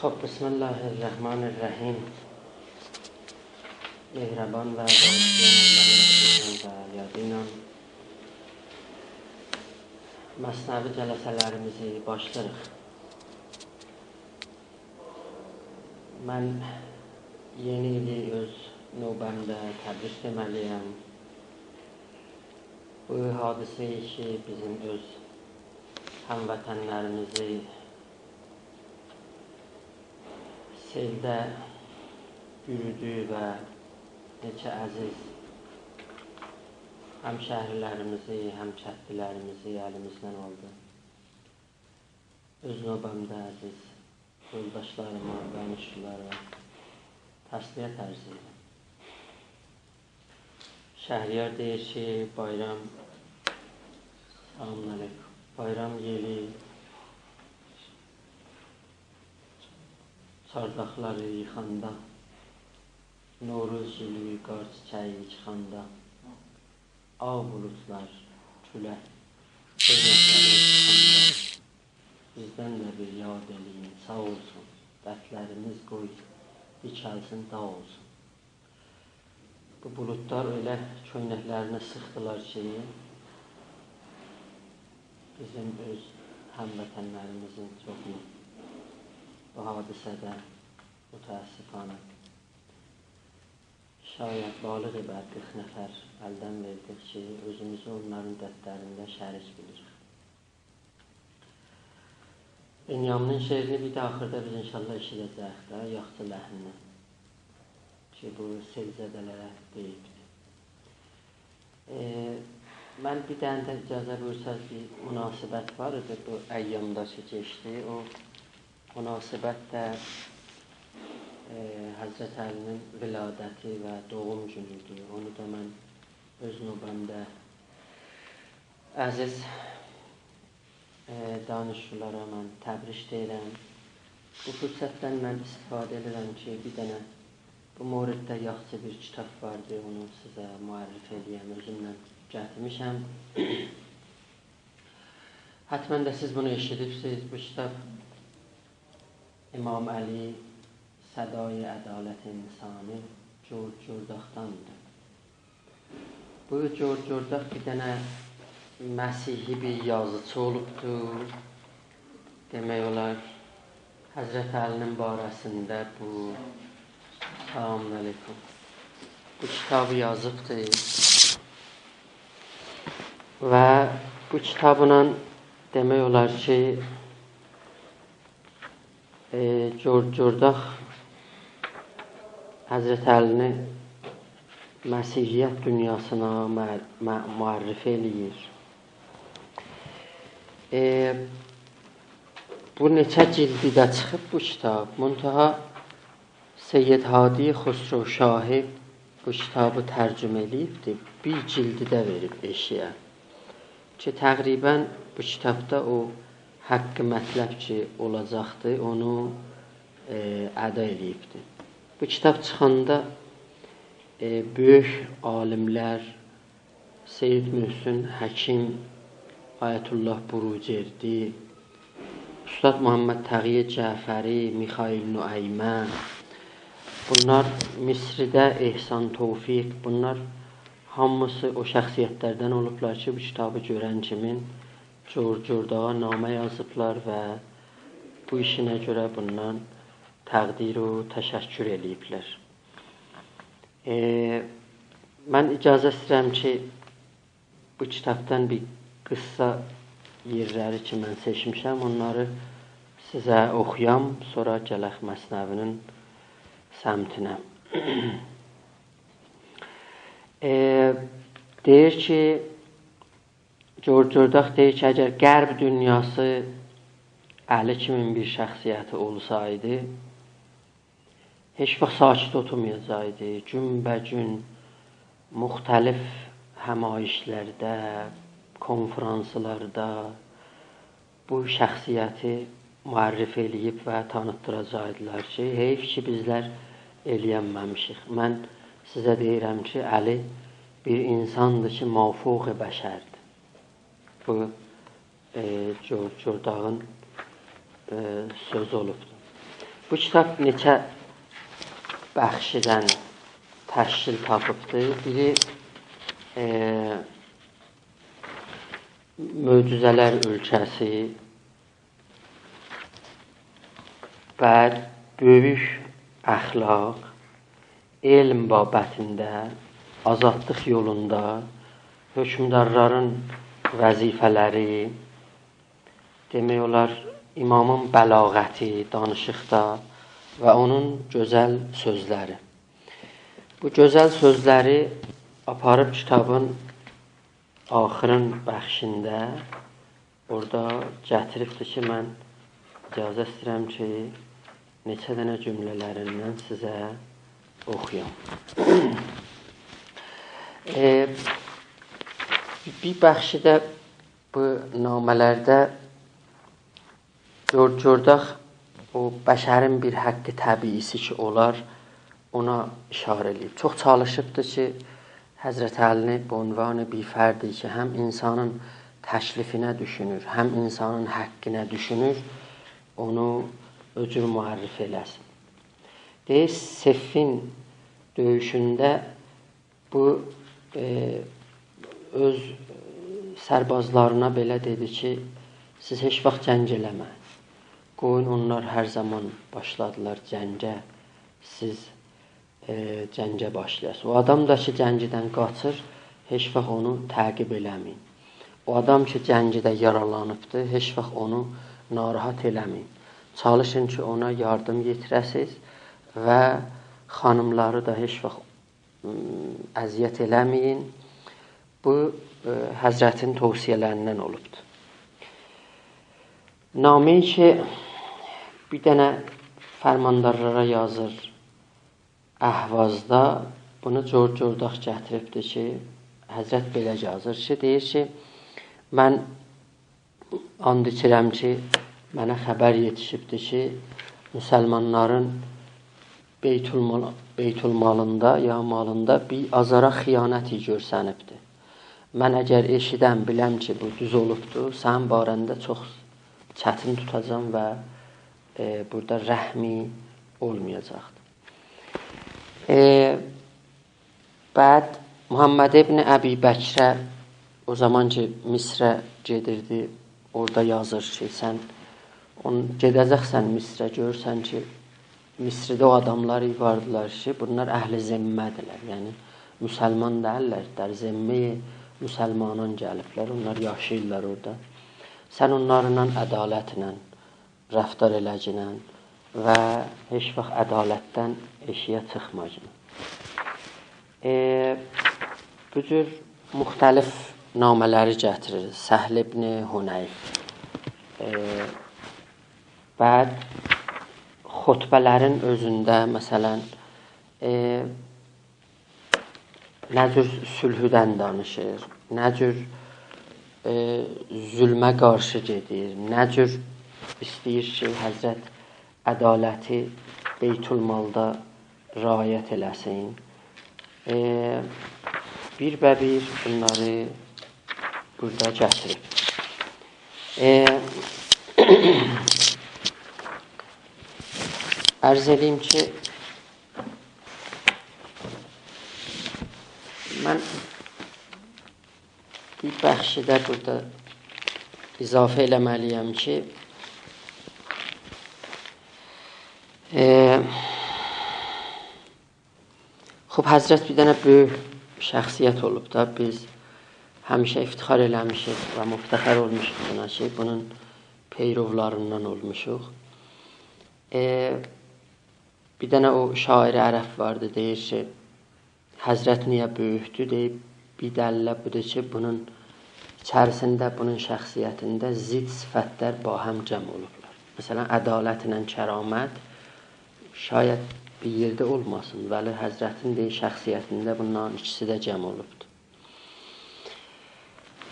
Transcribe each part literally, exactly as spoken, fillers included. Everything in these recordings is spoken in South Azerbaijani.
خب، بسم الله الرحمن الرحیم. مهربان و باغیشلایان آللاهین آدی ایله و یادی ایله مثنوی جلسه‌لریمیزی باشلاییریق. من یئنی ایلی اؤز نوبه‌مده تبریک دئمه‌لی‌یم. بو حادثه کی، بیزیم اؤز هموطنلریمیزی سئلده بورودو و نئچه عزیز همشهری‌لریمیزی، همکتلی‌لریمیزی الیمیزدن آلدی. اؤز نوبه‌مده عزیز یولداشلاریما، دانشجولارا تسلیت عرض ائدیرم. شهریار دئییر کی، بایرام، سلام علیکم. بایرام یئلی چارداقلاری ییخاندا، نوروز گولو قار چیچه‌یی چیخاندا، آغ بولودلار کولک کؤینکلری چیخاندا، بیزدن ده بیر یاد ائله‌یین، ساغ اولسون. دردلریمیز قوی دیکلسین، داغ اولسون. بو بولودلار ائله کؤینکلرینی سیخدیلار کی، بیزیم اؤز هموطنلریمیزین چوخونو بو حادثه‌ده متأسفانه شاید بالغ بر قیرخ نفر الدن وئردیک کی، اؤزوموزو اونلارین دردلرینده شریک بیلیریک. بنیامینین شعرینی بیر ده آخیردا بیز ان‌شاءالله ائشیده‌جه‌ییک ده، یاخچی لحنله کی، بو سئل‌زده‌لره دئییبدی. ائ، من بیر دنه ده، اجازه بویورساز، بیر مناسبت وار ایدی بو ایامدا کی، کئچدی. او مناسبت ده، ائ، حضرت علی‌نین ولادتی و دوغوم گونو ایدی. اونو دا من اؤز نوبه‌مده عزیز، ائ، دانشجولارا من تبریک دئییرم. بو فرصتدن من استفاده ائدیرم کی، بیر دنه بو موردده یاخشی بیر کیتاب واردی، اونو سیزه معرفی ائله‌یم، اؤزومله گتیرمیشم. حتماً ده سیز بونو ائشیدیبسیز. بو کیتاب امام علی، صدای عدالت انسانی، جورج جرداقداندیر. بو جورج جرداق بیر دنه مسیحی بیر یازیچی اولوبدور. دئمک اولار، حضرت علی‌نین باره‌سینده بو، سلام علیکم، بو کیتابی یازیبدیر. و بو کیتابلا دئمک اولار کی، ائ، جورج جرداق حضرت علی‌نی مسیحیت دونیاسینا مع-، مع-، معرفی ائله‌ییر. ائ، بو نئچه جیلدی ده چیخیب بو کیتاب. منتها سید هادی خسروشاهی بو کیتابی ترجمه ائله‌ییبدی. بیر جیلدی ده وئریب ائشییه. کی، تقریباً بو کیتابدا او حق مطلب کی اولاجاقدی، اونو، ائ، ادا ائله‌ییبدی. بو کیتاب چیخاندا، ائ، بؤیوک عالیملر، سید محسن حکیم، آیت‌الله بروجردی، اوستاد محمدتقی جعفری، میخائیل نعیمی، بونلار مصری‌ده احسان توفیق، بونلار هامیسی او شخصیتلردن اولوبلار کی، بو کیتابی گؤرن کیمین جورج جرداغا نامه یازیبلار و بو ایشینه گؤره بوندان تقدیر و تشکر ائله‌ییبلر. ائ، من اجازه ایسته‌ییرم کی، بو کیتابدان بیر قیسسا یئرلری کی، من سئچمیشم، اونلاری سیزه اوخویام، سونرا گلک مثنوی‌نین سمتینه. ائ، دئییر کی، جورج جرداق دئییر کی، اگر غرب دونیاسی علی کیمین بیر شخصیتی اولسایدی، هئچ واخت ساکت اوتورمایاجاقدی. گون‌به‌گون مختلف همایشلرده، کنفرانسلاردا بو شخصیتی معرفی ائله‌ییب و تانیتدیراجاقدیلار کی، حیف کی، بیزلر ائلیه‌نمه‌میشیک. من سیزه دئییرم کی، علی بیر اینساندیر کی، مافوق بشردیر. بو، ائ، جور-، جورداغین، ائ، سؤزو اولوبدور. بو کیتاب نئچه بخشیدن تشکیل تاپیبدی. بیری، ائ، معجزه‌لر اؤلکه‌سی، بعد بؤیوک اخلاق، علم بابتینده، آزادلیق یولوندا، حکمدارلارین وظیفه‌لری، دئمک اولار، امامین بلاغتی دانیشیقدا و اونون گؤزل سؤزلری. بو گؤزل سؤزلری آپاریب کیتابین آخیرین بخشینده اورادا گتیریبدیر کی، من اجازه ایسته‌ییرم کی، نئچه دنه جمله‌لریندن سیزه اوخویام. ائ، بیر بخشی ده بو نامه‌لرده جور-، جورداخ او بشرین بیر حق طبیعی‌سی کی اولار، اونا اشاره ائله‌ییب. چوخ چالیشیبدیر کی، حضرت علی‌نی به عنوان بیر فردی کی، هم انسانین تکلیفینه دوشونور، هم انسانین حقینه دوشونور، اونو او جور معرفی ائله‌سین. دئییر، صفین دؤیوشونده بو، ائ، اؤز سربازلارینا بئله دئدی کی، سیز هئچ واخت جنگ ائله‌مه‌یین. قویون اونلار هر زامان باشلادیلار جنگه، سیز، ائ، جنگه باشلایاسینیز. او آدام دا کی، جنگدن قاچیر، هئچ واخت اونو تعقیب ائله‌مه‌یین. او آدام کی، جنگده یارالانیبدیر، هئچ واخت اونو ناراحت ائله‌مه‌یین. چالیشین کی، اونا یاردیم یئتیره‌سیز و خانیملاری دا هئچ واخت م، اذیت ائله‌مه‌یین. بو، ائ، حضرتین توصیه‌لریندن اولوبدور. نامه‌ای کی، بیر دنه فرماندارلارا یازیر اهوازدا، بونو جور-جورداخ گتیریبدیر کی، حضرت بئله یازیر کی، دئییر کی، من آند ایچیرم کی، منه خبر یئتیشیبدیر کی، مسلمانلارین بیت‌المال-، بیت‌المالیندا یا مالیندا بیر آزارا خیانتی گؤرسنیبدیر. من اگر ائشیدم، بیلم کی، بو دوز اولوبدور، سنین باره‌نده چوخ چتین توتاجاغام و، ائ، بورادا رحمی اولمایاجاقدیر. ائ، بعد محمد ابن ابی‌بکره، او زامان کی، مصره گئدیردی، اورادا یازیر کی، سن اون-، گئده‌جکسن مصره، گؤرورسن کی، مصرده او آداملار واردیلار کی، بونلار اهل ذمه‌دیرلر. یعنی، مسلمان دئییللر، در ذمه‌ی مسلمانان گلیبلر، اونلار یاشاییرلار اورادا. سن اونلارلا عدالتله رفتار ائله‌گینن و هئچ واخت عدالتدن ائشییه چیخماگینن. ائ، بو جور مختلف نامه‌لری گتیریر سهل ابن حنیف. ائ، بعد خطبه‌لرین اؤزونده، مثلا، ائ، نه جور صلحدن دانیشیر، نه جور، ائ، ظلمه قارشی گئدیر، نه جور ایسته‌ییر کی، حضرت عدالتی بیت‌المالدا رعایت ائله‌سین. ائ، بیربه‌بیر بونلاری بورادا گتیریب. ائ، عرض ائله‌ییم کی، من بیر بخشی ده بورادا اضافه ائله‌مه‌لی‌یم کی، ائ، خوب، حضرت بیر دنه بؤیوک شخصیت اولوب دا، بیز همیشه افتخار ائله‌میشیک و مفتخر اولموشوق بونا کی، بونون پیرولاریندان اولموشوق. ائ، بیر دنه او شاعر عرب واردی، دئییر کی، حضرت نییه بؤیوکدور؟ دئییب، بیر دلیل بودور کی، بونون ایچریسینده، بونون شخصیتینده ضد صفت‌لر باهم جمع اولوبلار. مثلا، عدالتله کرامت شاید بیر یئرده اولماسین، ولی حضرتین، دئییر، شخصیتینده بونلارین ایکیسی ده جمع اولوبدور.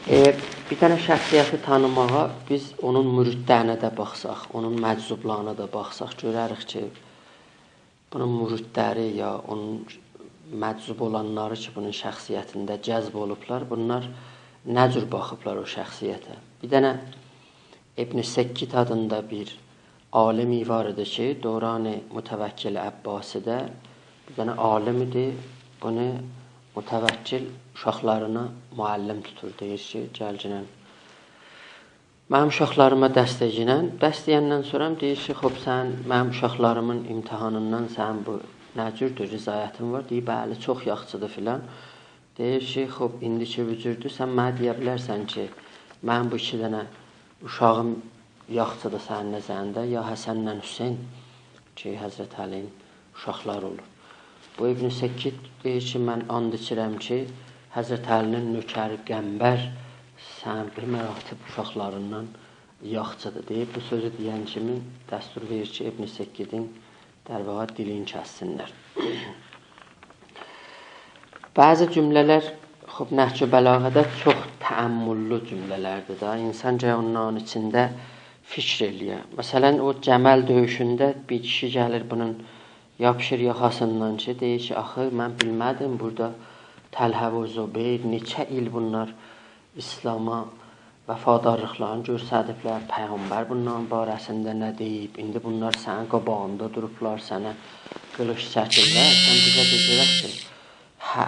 ائ، بیر دنه شخصیتی تانیماغا بیز اونون مریدلرینه ده باخساق، اونون مجذوبلارینا دا باخساق، گؤرریک کی، بونون مریدلری یا اونون مجذوب اولانلاری کی، بونون شخصیتینده جذب اولوبلار، بونلار نه جور باخیبلار او شخصیته؟ بیر دنه ابن سکیت آدیندا بیر عالمی وار ایدی کی، دوران متوکل عباسی‌ده بیر دنه عالم ایدی. بونو متوکل اوشاقلارینا معلم توتور. دئییر کی، گلگینن منیم اوشاقلاریما درس دئگینن. درس دئیندن سونرا هم دئییر کی، خوب، سن منیم اوشاقلاریمین امتحانیندان سنین بو نه جوردور، رضایتین وار؟ دئییر، بلی، چوخ یاخشیدیر فلان. دئییر کی، خوب، ایندی کی بو جوردور، سن منه دئیه بیلرسن کی، منیم بو ایکی دنه اوشاغیم یاخشیدیر سنین نظرینده، یا حسن‌له حسین کی، حضرت علی‌نین اوشاقلاری اولور. بو ابن سکیت دئییر کی، من آند ایچیرم کی، حضرت علی‌نین نوکری قنبر سنین به مراتب اوشاقلاریندان یاخشیدیر. دئییب، بو سؤزو دئین کیمی دستور وئریر کی، ابن سکیتین، در واقع، دیلینی کسسینلر. بعضی جمله‌لر، خوب، نهج و بلاغه‌ده چوخ تأمل‌لو جمله‌لردیر ده. انسان گرک اونلارین ایچینده فیکر ائله‌یه. مثلا، او جمل دؤیوشونده بیر کیشی گلیر بونون، یاپیشیر یاخاسیندان کی، دئییر کی، آخی من بیلمه‌دیم، بورادا طلحه و زبیر نئچه ایل بونلار ایسلاما وفادارلیقلارینی گؤستریبلر، پیغمبر بونلارین باره‌سینده نه دئییب؟ ایندی بونلار سنین قاباغیندا دوروبلار، سنه قیلیش چکیرلر، سن بیزه دئیه‌جکسن، هه،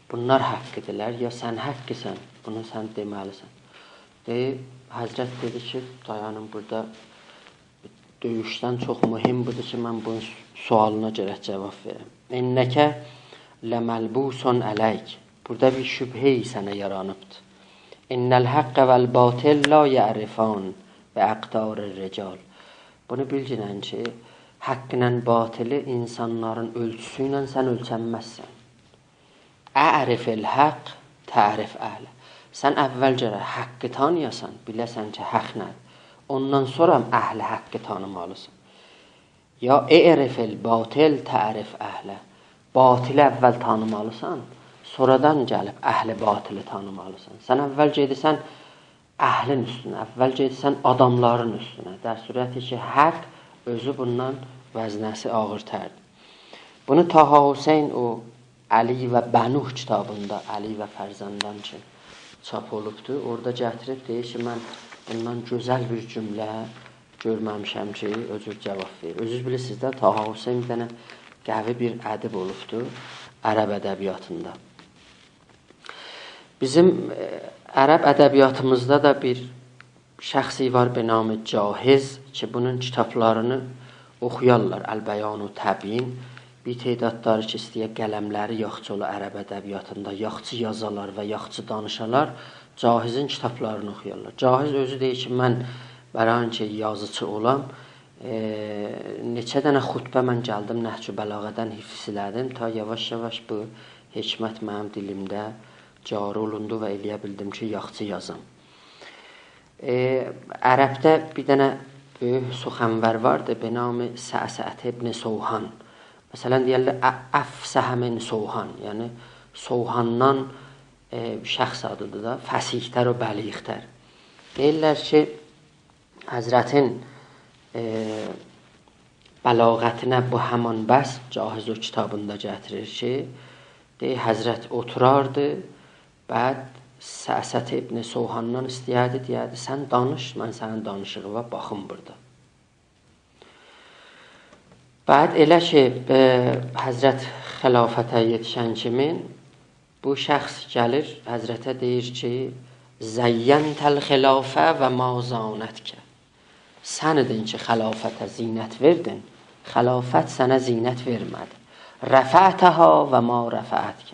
بونلار حقی‌دیرلر، یا سن حقی‌سن، بونو سن دئمه‌لیسن. دئییب، حضرت دئدی کی، دایانین، بورادا دؤیوشدن چوخ مهم بودور کی، من بونون سؤالینا گرک جواب وئرم. «إنک لملبوس علیک.» بورادا بیر شبهه سنه یارانیبدیر. «إن الحق والباطل لا یعرفان بأقدار الرجال.» بونو بیلگینن کی، حقله باطلی انسانلارین اؤلچوسو ایله سن اؤلچنمزسن. «اعرف الحق تعرف أهله.» سن اول گرک حقی تانییاسان، بیله‌سن کی، حق نه‌دیر. اوندان سونرا هم اهل حقی تانیمالیسان. یا «اعرف الباطل تعرف أهله.» باطلی اول تانیمالیسان، سونرادان گلیب اهل باطلی تانیمالیسان. سن اول گئدیرسن اهلین اوستونه، اول گئدیرسن آداملارین اوستونه. در صورتی کی، حق اؤزو بوندان وزنه‌سی آغیرتردیر. بونو طه حسین او «علی و بنوه» کیتابیندا، «علی و فرزندان» کی، چاپ اولوبدور. اورادا گتیریب دئییر کی، من بوندان گؤزل بیر جمله گؤرمه‌میشم کی، او جور جواب وئریر. اؤزونوز بیلیرسینیز ده، طه حسین بیر دنه قوی بیر ادیب اولوبدور عرب ادبیاتیندا. بیزیم، ائ، عرب ادبیاتیمیزدا دا بیر شخصی وار به نام جاحظ کی، بونون کیتابلارینی اوخویارلار، «البیان و تبیین». بیر تعدادلاری کی، ایسته‌یه قلملری یاخشی اولا عرب ادبیاتیندا، یاخشی یازالار و یاخشی دانیشالار، جاحظین کیتابلارینی اوخویارلار. جاحظ اؤزو دئییر کی، من برای اینکه یازیچی اولام، ائ، نئچه دنه خطبه من گلدیم نهج و بلاغه‌دن حفظ ائله‌دیم، تا یاواش-یاواش بو حکمت منیم دیلیمده جاری اولوندو و ائلیه بیلدیم کی، یاخشی یازام. ائ، عربده بیر دنه بؤیوک سخنور واردی، به نام صعصعة ابن صوحان. مثلا، دئیرلر، «أ-، أفصح من صوحان»، یعنی صوحاندان، ائ، شخص آدیدیر دا، فصیح‌تر و بلیغ‌تر. دئییرلر کی، حضرتین، ائ، بلاغتینه بو همان بس، جاحظ او کیتابیندا گتیریر کی، دئییر، حضرت اوتوراردی، بعد صعصعة ابن صوحاندان ایسته‌یردی، دئیردی، «سن دانیش، من سنین دانیشیغینا باخیم بورادا.» بعد ائله کی، ائ، حضرت خلافته یئتیشن کیمی بو شخص گلیر، حضرته دئییر کی، «زینت الخلافة و ما زانتک.» سن ایدین کی، خلافته زینت وئردین، خلافت سنه زینت وئرمه‌دی. «رفعتها و ما رفعتک.»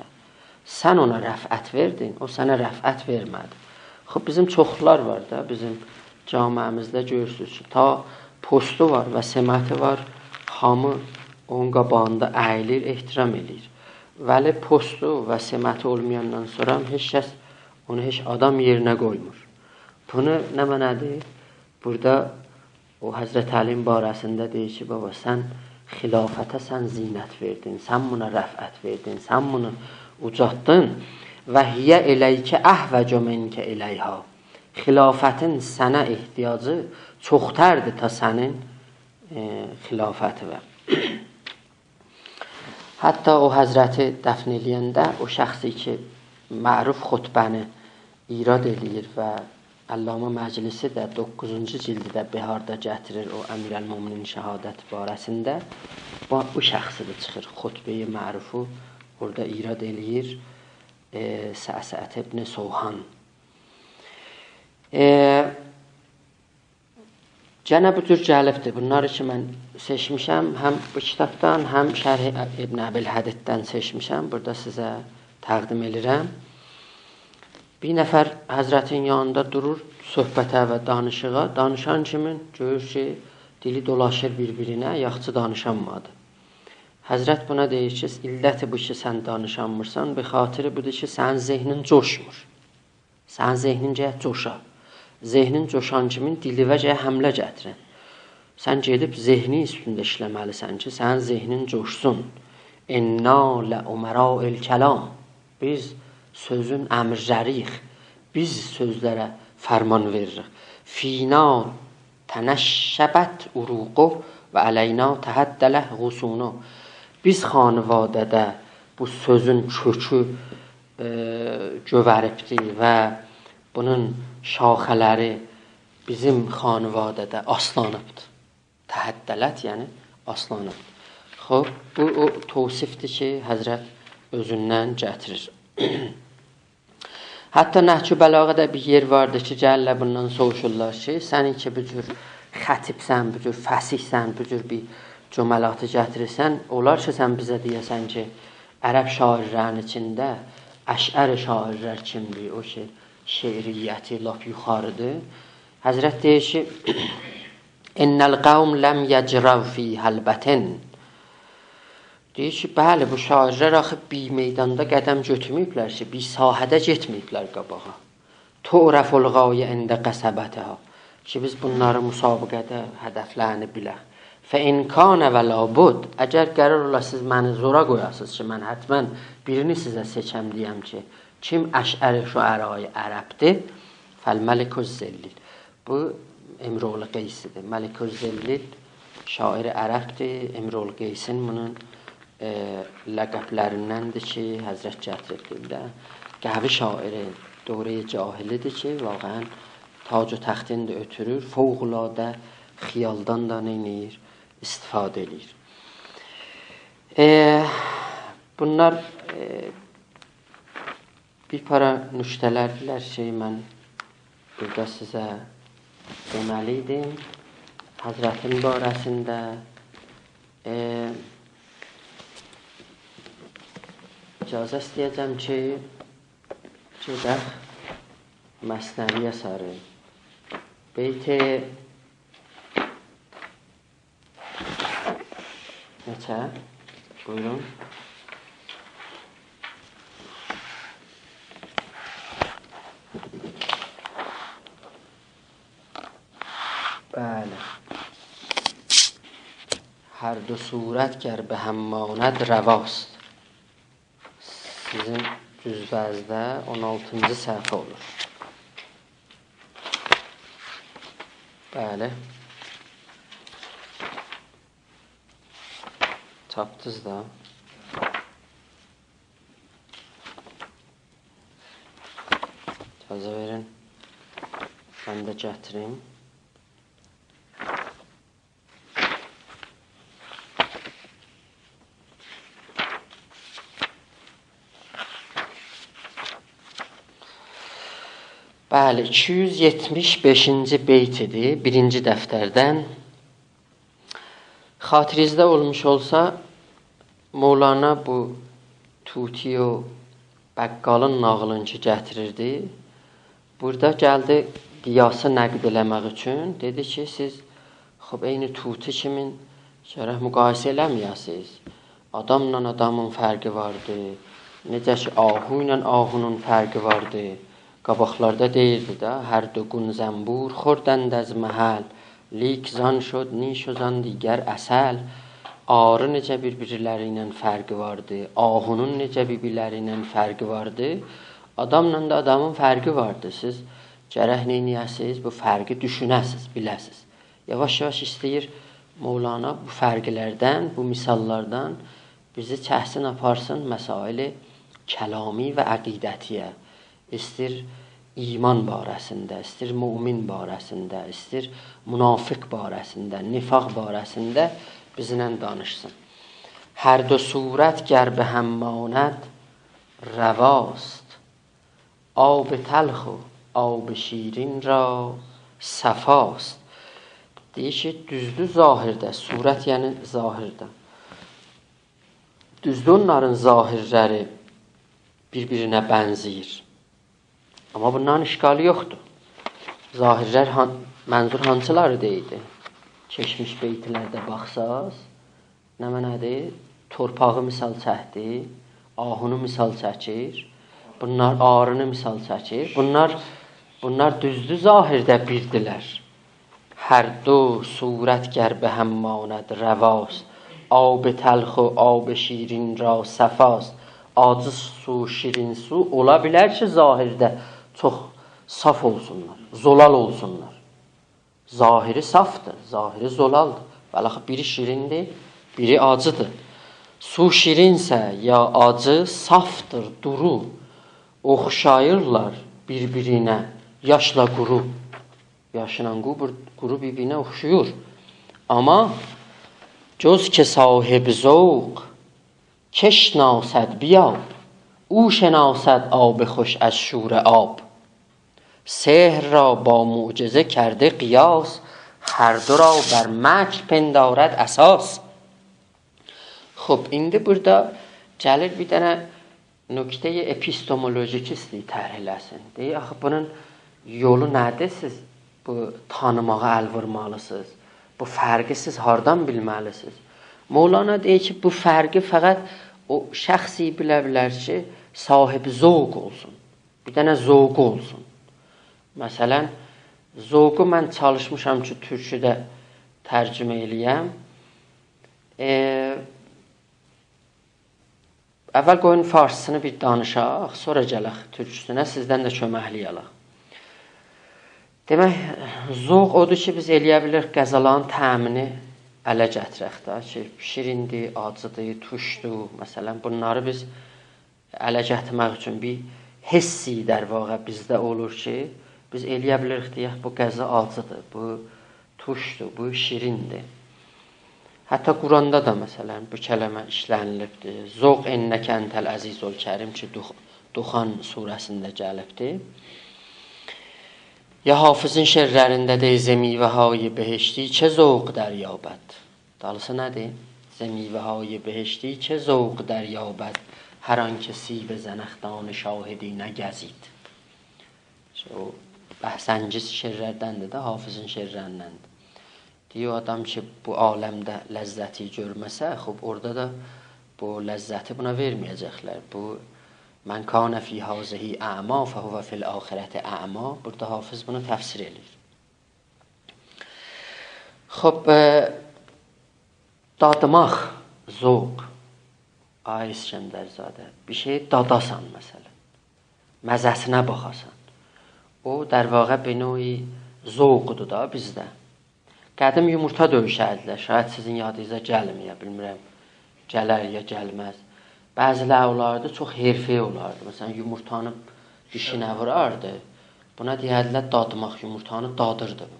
سن اونا رفعت وئردین، او سنه رفعت وئرمه‌دی. خوب، بیزیم چوخلار وار دا، بیزیم جامعه‌میزده گؤرورسونوز کی، تا پستو وار و سمتی وار، هامی اونون قاباغیندا اییلیر، احترام ائله‌ییر. ولی پستو و سمتی اولمایاندان سونرا هئچ کس اونو هئچ آدام یئرینه قویمور. بونو نمنه‌دیر؟ بورادا او حضرت علی‌نین باره‌سینده دئییر کی، بابا، سن خلافته سن زینت وئردین، سن بونا رفعت وئردین، سن بونو اوجالتدین. «و هی الیک أحوج منک الیها.» خلافتین سنه احتیاجی چوختردیر تا سنین، ائ، خلافتیوه. حتی او حضرتی دفن ائله‌ینده او شخصی کی، معروف خطبه‌نی ایراد ائله‌ییر و علامه مجلسی ده دوققوزونجو جلدده بهاردا گتیریر او امیرالمؤمنین شهادتی باره‌سینده. بو، بو شخصی ده چیخیر، خطبه‌ی معروفو اورادا ایراد ائله‌ییر، ائ، صعصعة ابن سوهان. ائ، گئنه بو جور گلیبدیر. بونلاری کی من سئچمیشم، هم بو کیتابدان، هم شرح ابن ابی‌الحدیددن سئچمیشم. بورادا سیزه تقدیم ائدیرم. بیر نفر حضرتین یانیندا دورور صحبته و دانیشیغا. دانیشان کیمین گؤرور کی، دیلی دولاشیر بیر-بیرینه، یاخشی دانیشانمادی. حضرت بونا دئییر کی، علتی بو کی، سن دانیشانمیرسان، به خاطر بودور کی، سنین ذهنین جوشمور. سنین ذهنین گرک جوشا. ذهنین جوشان کیمین دیلیوه گرک حمله گتیرن. سن گئدیب ذهنین اوستونده ایشله‌مه‌لیسن کی، سنین ذهنین جوشسون. «انا لامراء الکلام.» بیز سؤزون امیرلری‌ییک. بیز سؤزلره فرمان وئریریک. «فینا تنشبت عروقه و علینا تهدلت غصونه.» بیز خانواده‌ده بو سؤزون کؤکو، ائ، گؤوریبدی و بونون شاخه‌لری بیزیم خانواده‌ده آسلانیبدی. تهدلت، یعنی آسلانیبدی. خوب، بو او توصیفدیر کی، حضرت اؤزوندن گتیریر. حتی نهج‌البلاغه‌ده بیر یئر واردی کی، گلیرلر بوندان سوروشورلار کی، سن کی بو جور خطیبسن، بو جور فصیحسن، بو جور بیر جملاتی گتیریرسن، اولار کی، سن بیزه دئیه‌سن کی، عرب شاعرلرین ایچینده اشعر شاعرلر کیمدیر، او کی، شعریتی لاپ یوخاریدیر. حضرت دئییر کی، «ان القوم لم یجرؤوا فیها البطن.» دئییر کی، بلی، بو شاعرلر آخی بیر میداندا قدم گؤتورمه‌ییبلر کی، بیر ساحه‌ده گئتمه‌ییبلر قاباغا. «تعرف الغایة عند قصبتها.» کی، بیز بونلاری مسابقه‌ده هدفلرینی بیلک. «فان کان و لا بد.» اگر قرار اولا سیز منی زورا قویاسینیز کی، من حتماً بیرینی سیزه سئچم دئیم کی، کیم اشعر شعرای عربدیر؟ «فالملک الذلیل.» بو امرؤ القیس‌دیر. ملک الذلیل شاعر عربدیر. امرؤ القیسین بونون، ائ، لقبلریندندیر کی، حضرت گتیریبدیر ده. قوی شاعر دوره‌ی جاهلی‌دیر کی، واقعاً تاج و تختین ده اؤتورور، فوق‌العاده خیالدان دا نئینیر؟ استفاده ائله‌ییر. ائ، بونلار، ائ، بیر پارا نکته‌لردیلر کی، من بورادا سیزه دئمه‌لی ایدیم. حضرتین باره‌سینده، ائ، اجازه ایسته‌یه‌جم کی، گئدک مثنوی‌یه ساری. بیت نئچه؟ بویورون. بلی. «هر دو صورت گر به هم ماند رواست.» سیزین جزوه‌زده اون آلتینجی صفحه اولور. بلی. تاپدینیز دا. اجازه وئرین، من ده گتیریم. بلی، ایکی یوز یئتمیش بئشینجی بیت ایدی، بیرینجی دفتردن. خاطرینیزده اولموش اولسا، مولانا بو طوطی و بقالین ناغیلینی کی گتیریردی، بورادا گلدی قیاسی نقد ائله‌مک اوچون. دئدی کی، سیز، خوب، عینی طوطی کیمین گرک مقایسه ائله‌مه‌یه‌سیز. آداملا آدامین فرقی واردی. نئجه کی، آهو ایله آهونون فرقی واردی. قاباقلاردا دئییردی ده، «هر دو گون زنبور خوردند از محل، لیک زان شد نیش و زان دیگر عسل.» آری نئجه بیر-بیرلری ایله فرقی واردی، آهونون نئجه بیر-بیرلری ایله فرقی واردی، آداملا دا آدامین فرقی واردی. سیز گرک نئینیه‌سیز؟ بو فرقی دوشونه‌سیز، بیله‌سیز. یاواش-یاواش ایسته‌ییر مولانا بو فرقلردن، بو مثاللاردان بیزی چکسین آپارسین مسائل کلامی و عقیدتی‌یه. ایسته‌ییر ایمان باره‌سینده، ایستیر مؤمن باره‌سینده، ایستیر منافق باره‌سینده، نفاق باره‌سینده بیزله دانیشسین. «هر دو صورت گر به هم ماند رواست، آب تلخ و آب شیرین را صفاست.» دئییر کی، دوزدور ظاهرده، صورت یعنی ظاهرده. دوزدور، اونلارین ظاهرلری بیر-بیرینه بنزه‌ییر. آمما بوندان اشکالی یوخدور. ظاهرلر هان-، منظور هانسیلاری دئییردی؟ کئچمیش بیتلرده باخساز، نمنه‌دیر؟ تورپاغی مثال چکدی، آهونو مثال چکیر، بونلار آرینی مثال چکیر. بونلار، بونلار دوزدور، ظاهرده بیردیلر. «هر دو صورت گر به هم ماند رواست، آب تلخ و آب شیرین را صفاست.» آجی سو، شیرین سو اولا بیلر کی، ظاهرده چوخ صاف اولسونلار، زلال اولسونلار. ظاهری صافدیر، ظاهری زلالدیر. ولی آخی بیری شیریندیر، بیری آجیدیر. «سو شیرینسه یا آجی، صافدیر دورو، اوخشاییرلار بیر-بیرینه یاشلا قورو.» یاشلا قو-، قورو بیر-بیرینه اوخشویور. آمما «جز که صاحب ذوق کش ناسد بیاب، او شناسد آب خوش از شور آب. سحر را با معجزه کرده قیاس، هر دو را بر مکر پندارد اساس.» خوب، ایندی بورادا گلیر بیر دنه نکته اپیستمولوژیک ایسته‌ییر طرح ائله‌سین. دئییر، آخی بونون یولو نه‌دیر؟ سیز بو تانیماغا ال وورمالیسینیز. بو فرقی سیز هاردان بیلمه‌لیسینیز؟ مولانا دئییر کی، بو فرقی فقط او شخص بیله بیلر کی، صاحب ذوق اولسون. بیر دنه ذوقو اولسون. مثلا، ذوقو من چالیشمیشام کی، تورکوده ترجمه ائله‌یم. ائ، اول قویون فارسیسینی بیر دانیشاق، سونرا گلک تورکوسونه، سیزدن ده کؤمکلیک آلاق. دئمک، ذوق اودور کی، بیز ائلیه بیلیریک غذالارین طعمینی اله گتیرک ده، کی، شیریندیر، آجیدیر، تورشدور، مثلا، بونلاری بیز اله گتیرمک اوچون بیر حسی، در واقع، بیزده اولور کی، بیز ائلیه بیلیریک دئیک، بو غذا آجیدیر، بو تورشدور، بو شیریندیر. حتی قرآندا دا، مثلا، بو کلمه ایشله‌نیلیبدیر. «ذق إنک أنت العزیز الکریم» کی، دخ-، دخان سوره‌سینده گلیبدیر. یا حافظین شعرلرینده دئییر: «ز میوه‌های بهشتی چه ذوق دریابد؟» دالیسی نه‌دیر؟ «ز میوه‌های بهشتی چه ذوق دریابد، هر آن که سیب زنخدان شاهدی نگزید.» او بحث‌انگیز شعرلردندیر ده، حافظین شعرلریندندیر. دئییر، او آدام کی، بو عالمده لذتی گؤرمه‌سه، خوب، اورادا دا بو لذتی بونا وئرمه‌یه‌جکلر. بو «من کان فی هذه أعمی فهو فی الآخرة أعمی»، بورادا حافظ بونو تفسیر ائله‌ییر. خوب، ائ، دادماق، ذوق. آی اسکندرزاده، بیر شئیی داداسان، مثلا. مزه‌سینه باخاسان. او، در واقع، به نوعی ذوقدور دا بیزده. قدیم یومورتا دؤیوشردیلر. شاید سیزین یادینیزا گلمه‌یه، بیلمیرم، گلر یا گلمز. بعضیلری اولاردی، چوخ حرفه‌ای اولاردی. مثلا، یومورتانی دیشینه ووراردی. بونا دئیردیلر دادماق، یومورتانی دادیردی بو.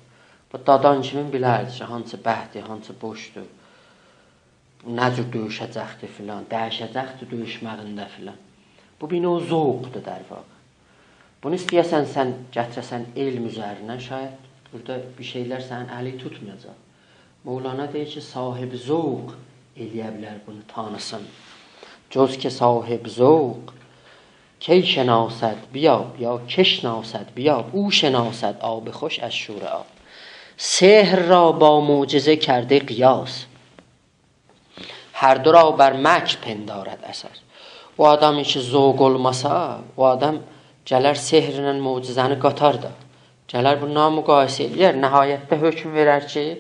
بو دادان کیمین بیلردی کی، هانسی برکدیر، هانسی بوشدور، نه جور دؤیوشه‌جکدیر فلان، دییشه‌جکدیر دؤیوشمه‌یینده فلان. بو بیر نوع ذوقدور، در واقع. بونو ایسته‌یه‌سن سن گتیره‌سن علم اوزرینه، شاید بورادا بیر شئیلر سنین الین توتمایاجاق. مولانا دئییر کی، صاحب ذوق ائلیه بیلر بونو تانیسین. «جز که صاحب ذوق کی شناسد بیاب»، یا «کش ناسد بیاب، او شناسد آب خوش از شور آب. سحر را با معجزه کرده قیاس، هر دو را بر مکر پندارد اساس.» او آدام کی، ذوق اولماسا، او آدام گلر سحرله معجزه‌نی قاتار دا. گلر بونلاری مقایسه ائله‌یر، نهایتده حکم وئرر کی،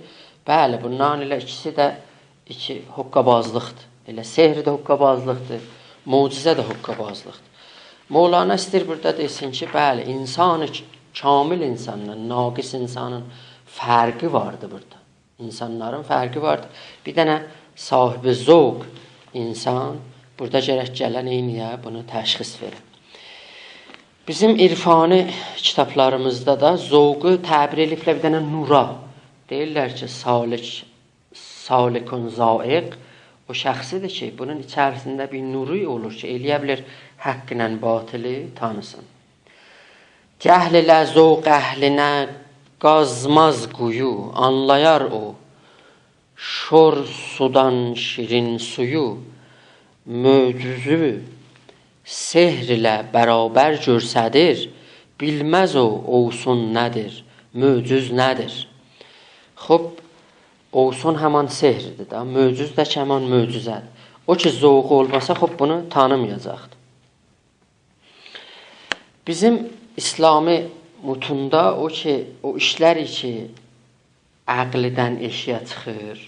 بلی، بونلارین ائله ایکیسی ده ایکی حقه‌بازلیقدیر. ائله سحر ده حقه‌بازلیقدیر، معجزه ده حقه‌بازلیقدیر. مولانا ایسته‌ییر بورادا دئسین کی، بلی، انسان ک-، کامل انسانلا ناقص انسانین فرقی واردی بورادا. انسانلارین فرقی واردی. بیر دنه صاحب ذوق انسان بورادا گرک گله نئینیه، بونو تشخیص وئره. بیزیم عرفانی کیتابلاریمیزدا دا ذوقو تعبیر ائله‌ییبلر بیر دنه نورا. دئییرلر کی، سالک، سالکون ذائق او شخصیدیر کی، بونون ایچریسینده بیر نورو اولور کی، ائلیه بیلیر حقینن باطلی تانیسین. جهل ایله ذوق اهلینه قازماز قویو، آنلایار او شور سودان شیرین سویو. معجزو سحر ایله برابر گؤرسدیر، بیلمز او اوسون نه‌دیر، معجز نه‌دیر. خوب، اوسون همان سحردیر ده، معجز ده کی، همان معجزه‌دیر. او کی، ذوقو اولماسا، خوب، بونو تانیمایاجاقدیر. بیزیم اسلامی متوندا او کی، او ایشلر کی، عقلدن ائشیگه چیخیر،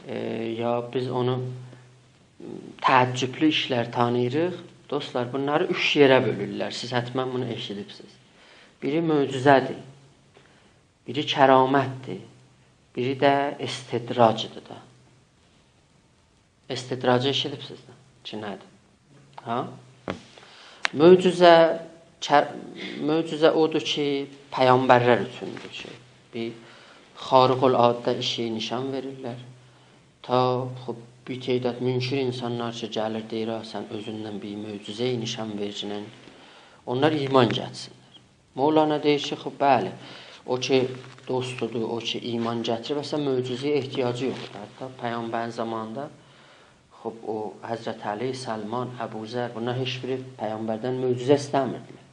ائ، یا بیز اونو تعجبلو ایشلر تانیییریق. دوستلار، بونلاری اوچ یئره بؤلورلر. سیز حتماً بونو ائشیدیبسیز. بیری معجزه‌دیر، بیری کرامتدیر، بیری ده استدراجدیر دا. استدراجی ائشیدیبسیز ده کی، نه‌دیر؟ ها؟ معجزه، چر-، معجزه اودور کی، پیغمبرلر اوچوندور کی، بیر خارق‌العاده ایشی نشان وئریرلر. تا، خوب، بیر تعداد منکر اینسانلار کی، گلیر، دئییر: «آ، سن اؤزوندن بیر معجزه نشان وئرگینن.» اونلار ایمان گتیرسینلر. مولانا دئییر کی، خوب، بلی، او کی دوستودور، او کی ایمان گتیریب، اصلاً معجزه‌یه احتیاجی یوخدور. حتی پیغمبرین زامانیندا، خوب، او حضرت علی، سلمان، ابوذر، بونلار هئچ بیری پیغمبردن معجزه ایسته‌میردیلر.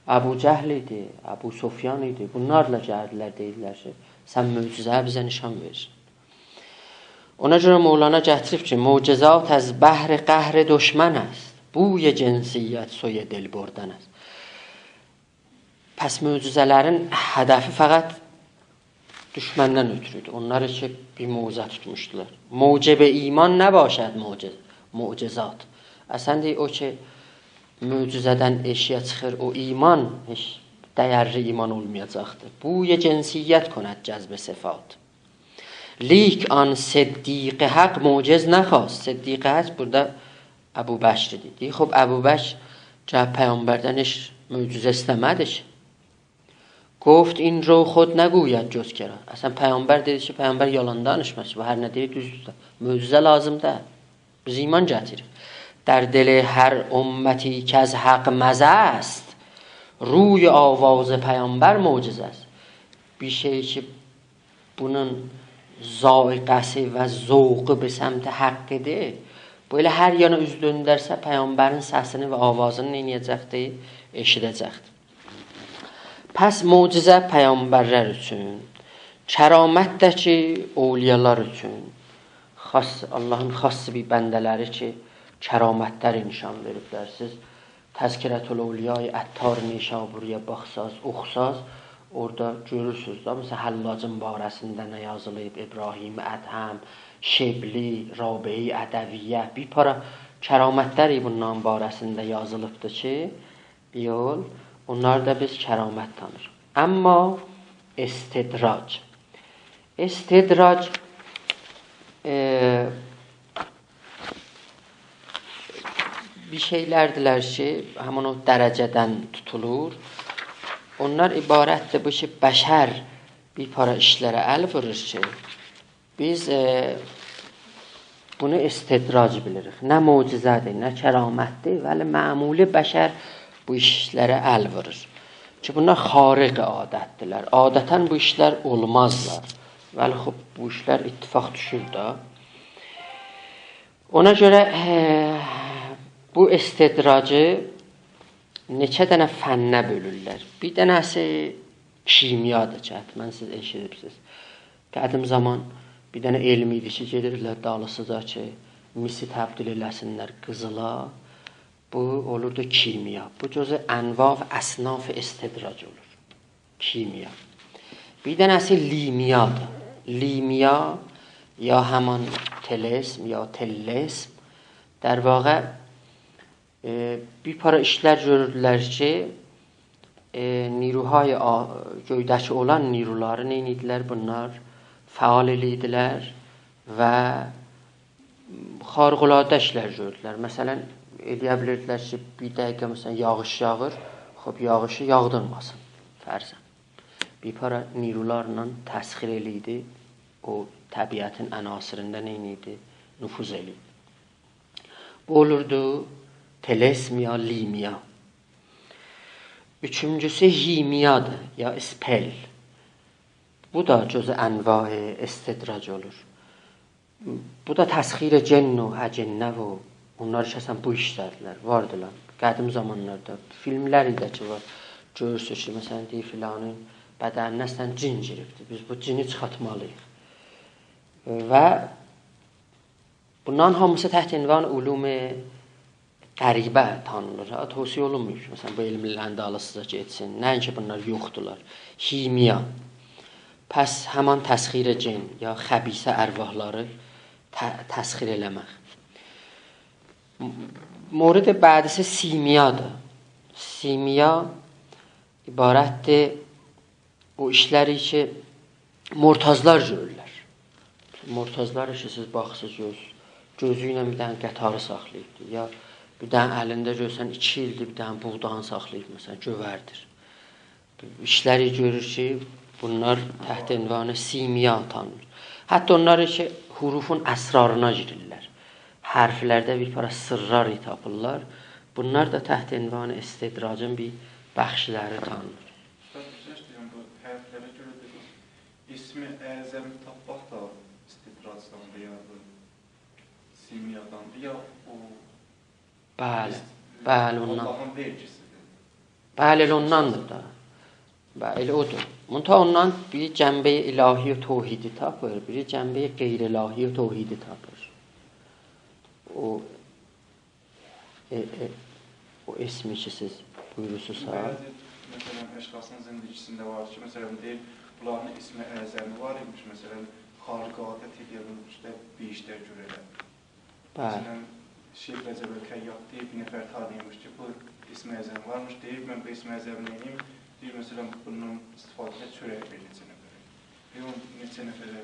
ابوجهل ایدی، ابوسفیان ایدی. بونلارلا گلدیلر، دئییرلر کی، سن معجزه‌نی بیزه نشان وئر. اونا گؤره مولانا گتیریب کی، معجزات از بهر قهر دشمن است، بوی جنسیت سوی دل بردن است. پس معجزه‌لرین هدفی فقط دوشمندن اؤترو ایدی. اونلار کی، بیر موضع توتموشدولار. موجب ایمان نباشد معجز-، معجزات. اصلاً دئییر، او کی، معجزه‌دن ائشیگه چیخیر، او ایمان هئچ دیرلی ایمان اولمایاجاقدیر. بوی جنسیت کند جذب صفات. لیک آن صدیق حق معجز نخواست. صدیق حق بورادا ابوبکر ایدی. دئییر، خوب، ابوبکر گلیب پیغمبردن هئچ معجزه ایسته‌مه‌دی کی. گفت: «این رو خود نگوید جز کرا.» اصلاً پیغمبر دئدی کی، پیغمبر یالان دانیشماز کی، بو هر نه دئییر، دوزدور دا. معجزه لازیم دئییل. بیز ایمان گتیریریک. در دل هر امتی کز حق مزه است، روی آواز پیامبر معجزه است. بیر شئی کی، بونون ذائقه‌سی و ذوقو به سمت حقیدیر، بو ائله هر یانا اوز دؤندرسه، پیغمبرین سسینی و آوازینی نئینیه‌جکدیر؟ ائشیده‌جکدیر. پس معجزه پیغمبرلر اوچون، کرامت ده کی، اولیالار اوچون، خاص، آللاهین خاص بیر بنده‌لری کی، کرامتلر نشان وئریبلر. سیز تذکرةالاولیای عطار نیشابوری‌یه باخساز، اوخوساز، اورادا گؤرورسونوز دا، مثلاً، حلاجین باره‌سینده نه یازیلیب، ابراهیم ادهم، شبلی، رابعه عدویه، بیر پارا کرامتلر بونلارین باره‌سینده یازیلیبدیر کی، یول، اونلاری دا بیز کرامت تانیریق. اما استدراج. استدراج، ائ، بیر شئیلردیلر کی، همین او درجه‌دن توتولور. اونلار عبارتدیر بو کی، بشر بیر پارا ایشلره ال وورور کی، بیز، ائ، بونو استدراج بیلیریک. نه معجزه‌دیر، نه کرامتدیر، ولی معمولی بشر بو ایشلره ال وورور. کی، بونلار خارق عادتدیرلر. عادتاً بو ایشلر اولمازلار. ولی خوب، بو ایشلر اتفاق دوشور دا. اونا گؤره، ائ، بو استدراجی نئچه دنه فنه بؤلورلر. بیر دنه‌سی کیمیادیر کی، حتماً سیز ائشیدیبسیز. قدیم زامان بیر دنه علم ایدی کی، گئدیردیلر دالیسیجا کی، مسی تبدیل ائله‌سینلر قیزیلا. بو اولوردو کیمیا. بو جزو انواع و اصناف استدراج اولور. کیمیا. بیر دنه‌سی لیمیادیر. لیمیا یا همان طلسم، یا طلسم. در واقع، ائ، بیر پارا ایشلر گؤروردولر کی، ائ، نیروهای آ-، گؤیده‌کی اولان نیرولاری نئینیردیلر؟ بونلار فعال ائله‌ییردیلر و خارق‌العاده ایشلر گؤردولر. مثلاً، ائلیه بیلیردیلر کی، بیر دقیقه، مثلاً، یاغیش یاغیر، خب، یاغیشی یاغدیرماسین، فرضاً. بیر پارا نیرولارلا تسخیر ائله‌ییردی، او طبیعتین عناصرینده نئینیردی؟ نفوذ ائله‌ییردی. بو اولوردو طلسم یا لیمیا. اوچونجوسو هیمیادیر، یا اسپل. بو دا جزء انواع استدراج اولور. بو دا تسخیر جن و اجنه و اونلار کی، اصلاً بو ایشله‌دیلر، واردیلار. قدیم زامانلاردا فیلملر ایله کی وار، گؤرورسونوز کی، مثلاً، دئییر، فلانین بدنینه اصلاً جن گیریبدیر. بیز بو جنی چیخارتمالی‌ییق. و بونلارین هامیسی تحت عنوان علوم غریبه تانینیر. ها، توصیه اولونمور کی، مثلاً، بو علملرین دالیسیجا گئتسین. نه اینکی بونلار یوخدولار. هیمیا. پس همان تسخیر جن یا خبیثه ارواحلاری ت-، تسخیر ائله‌مک. م-، مورد بعدیسی سیمیادیر. سیمیا عبارتدیر او ایشلری کی، مرتضی‌لار گؤرورلر. مرتضی‌لار کی، سیز باخیرسینیز، گؤز، گؤزو ایله بیر دنه قطاری ساخلاییبدیر. یا بیر دنه الینده گؤرسن، ایکی ایلدیر بیر دنه بوغدانی ساخلاییب، مثلاً، گؤوردیر. ایشلری گؤرور کی، بونلار تحت عنوان سیمیا تانینیر. حتی اونلار کی، حروفون اسرارینا گیریرلر. حرفلرده بیر پارا سیرلار تاپیرلار. بونلار دا تحت عنوان استدراجین بیر بخشلری تانینیر. اوستاد، بیر سؤز دئییم، بو حرفلره گؤره دئدیم. اسم اعظمی تاپماق دا استدراجدان ویا بو سیمیادان، یا او بلی، است-، بلی، اوندان. آللاهین وئرگیسی‌دیر. بلی، ائله اونداندیر دا. بلی، ائله اودور. منتها اوندان بیر جنبه‌ی الهی و توحیدی تاپیر، بیری جنبه‌ی غیر الهی و توحیدی تاپیر. او ائ، ائ، او اسمی کی، سیز بویورورسونوز ها. بعضی، مثلاً، اشخاصین زندگی‌سینده وار کی، مثلاً، دئییر، بونلارین اسم اعظمی وار ایمیش، مثلاً، خارق عادت ائله‌یه، بونون اوسته بیر ایشلر گؤره‌لر. بلی. مثلاً، شیخ رجب الخیاط دئییر، بیر نفر تانیییرمیش کی، بو اسم اعظم وارمیش، دئییر، من بو اسم اعظمی نئینییم؟ دئییر، مثلاً، بوندان استفاده ائدیب چؤرک وئریر نئچه نفره. دئییر، او نئچه نفره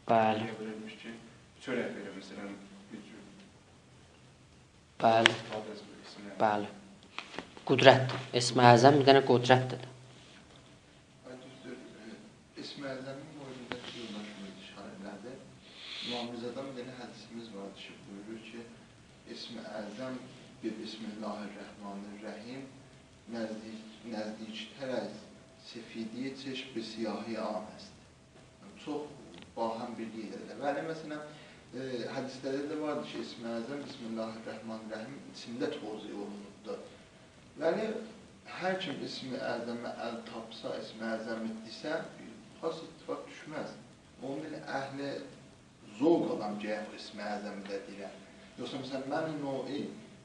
بلی. دئیه بیلرمیش کی، چؤرک وئریر، مثلاً، بیر جور. بلی. استفاده ائدیب اسم اعظم. بلی. قدرت. اسم اعظم بیر دنه قدرتدیر. آی، دوزدور. ائ، اسم اعظمین بوینوندا کی، یولداشیمیز ایشاره ائله‌دی. امام رضادان بیر دنه حدیثیمیز واردی کی، بویورور کی، اسم اعظم بیر بسم الله الرحمن الرحیم نزدیک، نزدیکتر از سفیدی چشم به سیاهی آن است. چوخ باهم بیر یئرده‌دیر. بلی، مثلاً، ائ، حدیثلرده ده واردی کی، اسم اعظم بسم الله الرحمن الرحیم ایچینده توضیح اولونوبدور. بلی، هر کیم اسم اعظمه ال تاپسا، اسم اعظمی دئسه، خاص اتفاق دوشمز. اونون ائله اهل ذوق آدام گرک او اسم اعظمی ده دئیه. یوخسا، مثلاً، من نوعی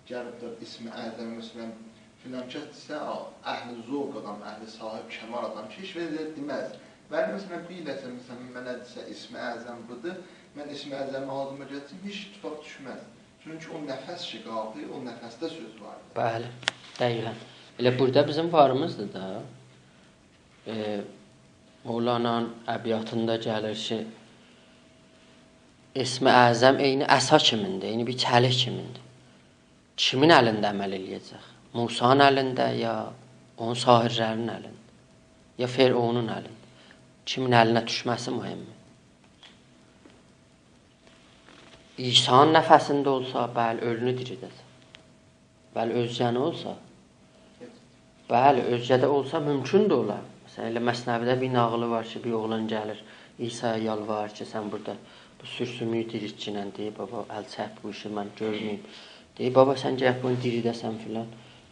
گلیب ده اسم اعظمی، مثلاً، فلان کس دئسه، آ، اهل ذوق آدام، اهل صاحب کمال آدام کی، هئچ وقت ائله دئمز. ولی، مثلاً، بیر دفعه، مثلاً، منه دئسه، اسم اعظم بودور، من اسم اعظمی آغزیما گتیرسم، هئچ اتفاق دوشمز. چونکی او نفس شقاقی، او نفسده سؤز واردیر. بلی، دقیقاً. ائله بورادا بیزیم واریمیزدیر دا. ائ، مولانانین ابیاتیندا گلیر کی، اسم اعظم عینی عصا کیمین‌دیر، عینی بیر چلیک کیمین‌دیر. کیمین الینده عمل ائله‌یه‌جک؟ موسی‌نین الینده، یا اونون ساحرلرینین الینده، یا فرعونون الینده؟ کیمین الینه دوشمه‌سی مهمدیر. عیسی‌نین نفسینده اولسا، بلی، اؤلونو دیریلده‌جک. بلی، اؤزگه‌نین اولسا. بلی، اؤزگه‌ده اولسا مومکوندور اولار. مثلاً، ائله مثنوی‌ده بیر ناغیلی وار کی، بیر اوغلان گلیر، عیسایا یالواریر کی، سن بورادا بو سورسومویو دیریلتگینن، دئییر، بابا، ال چک بو ایشی، من گؤرمه‌ییم. دئییر، بابا، سن گرک بونو دیریلده‌سن فلان.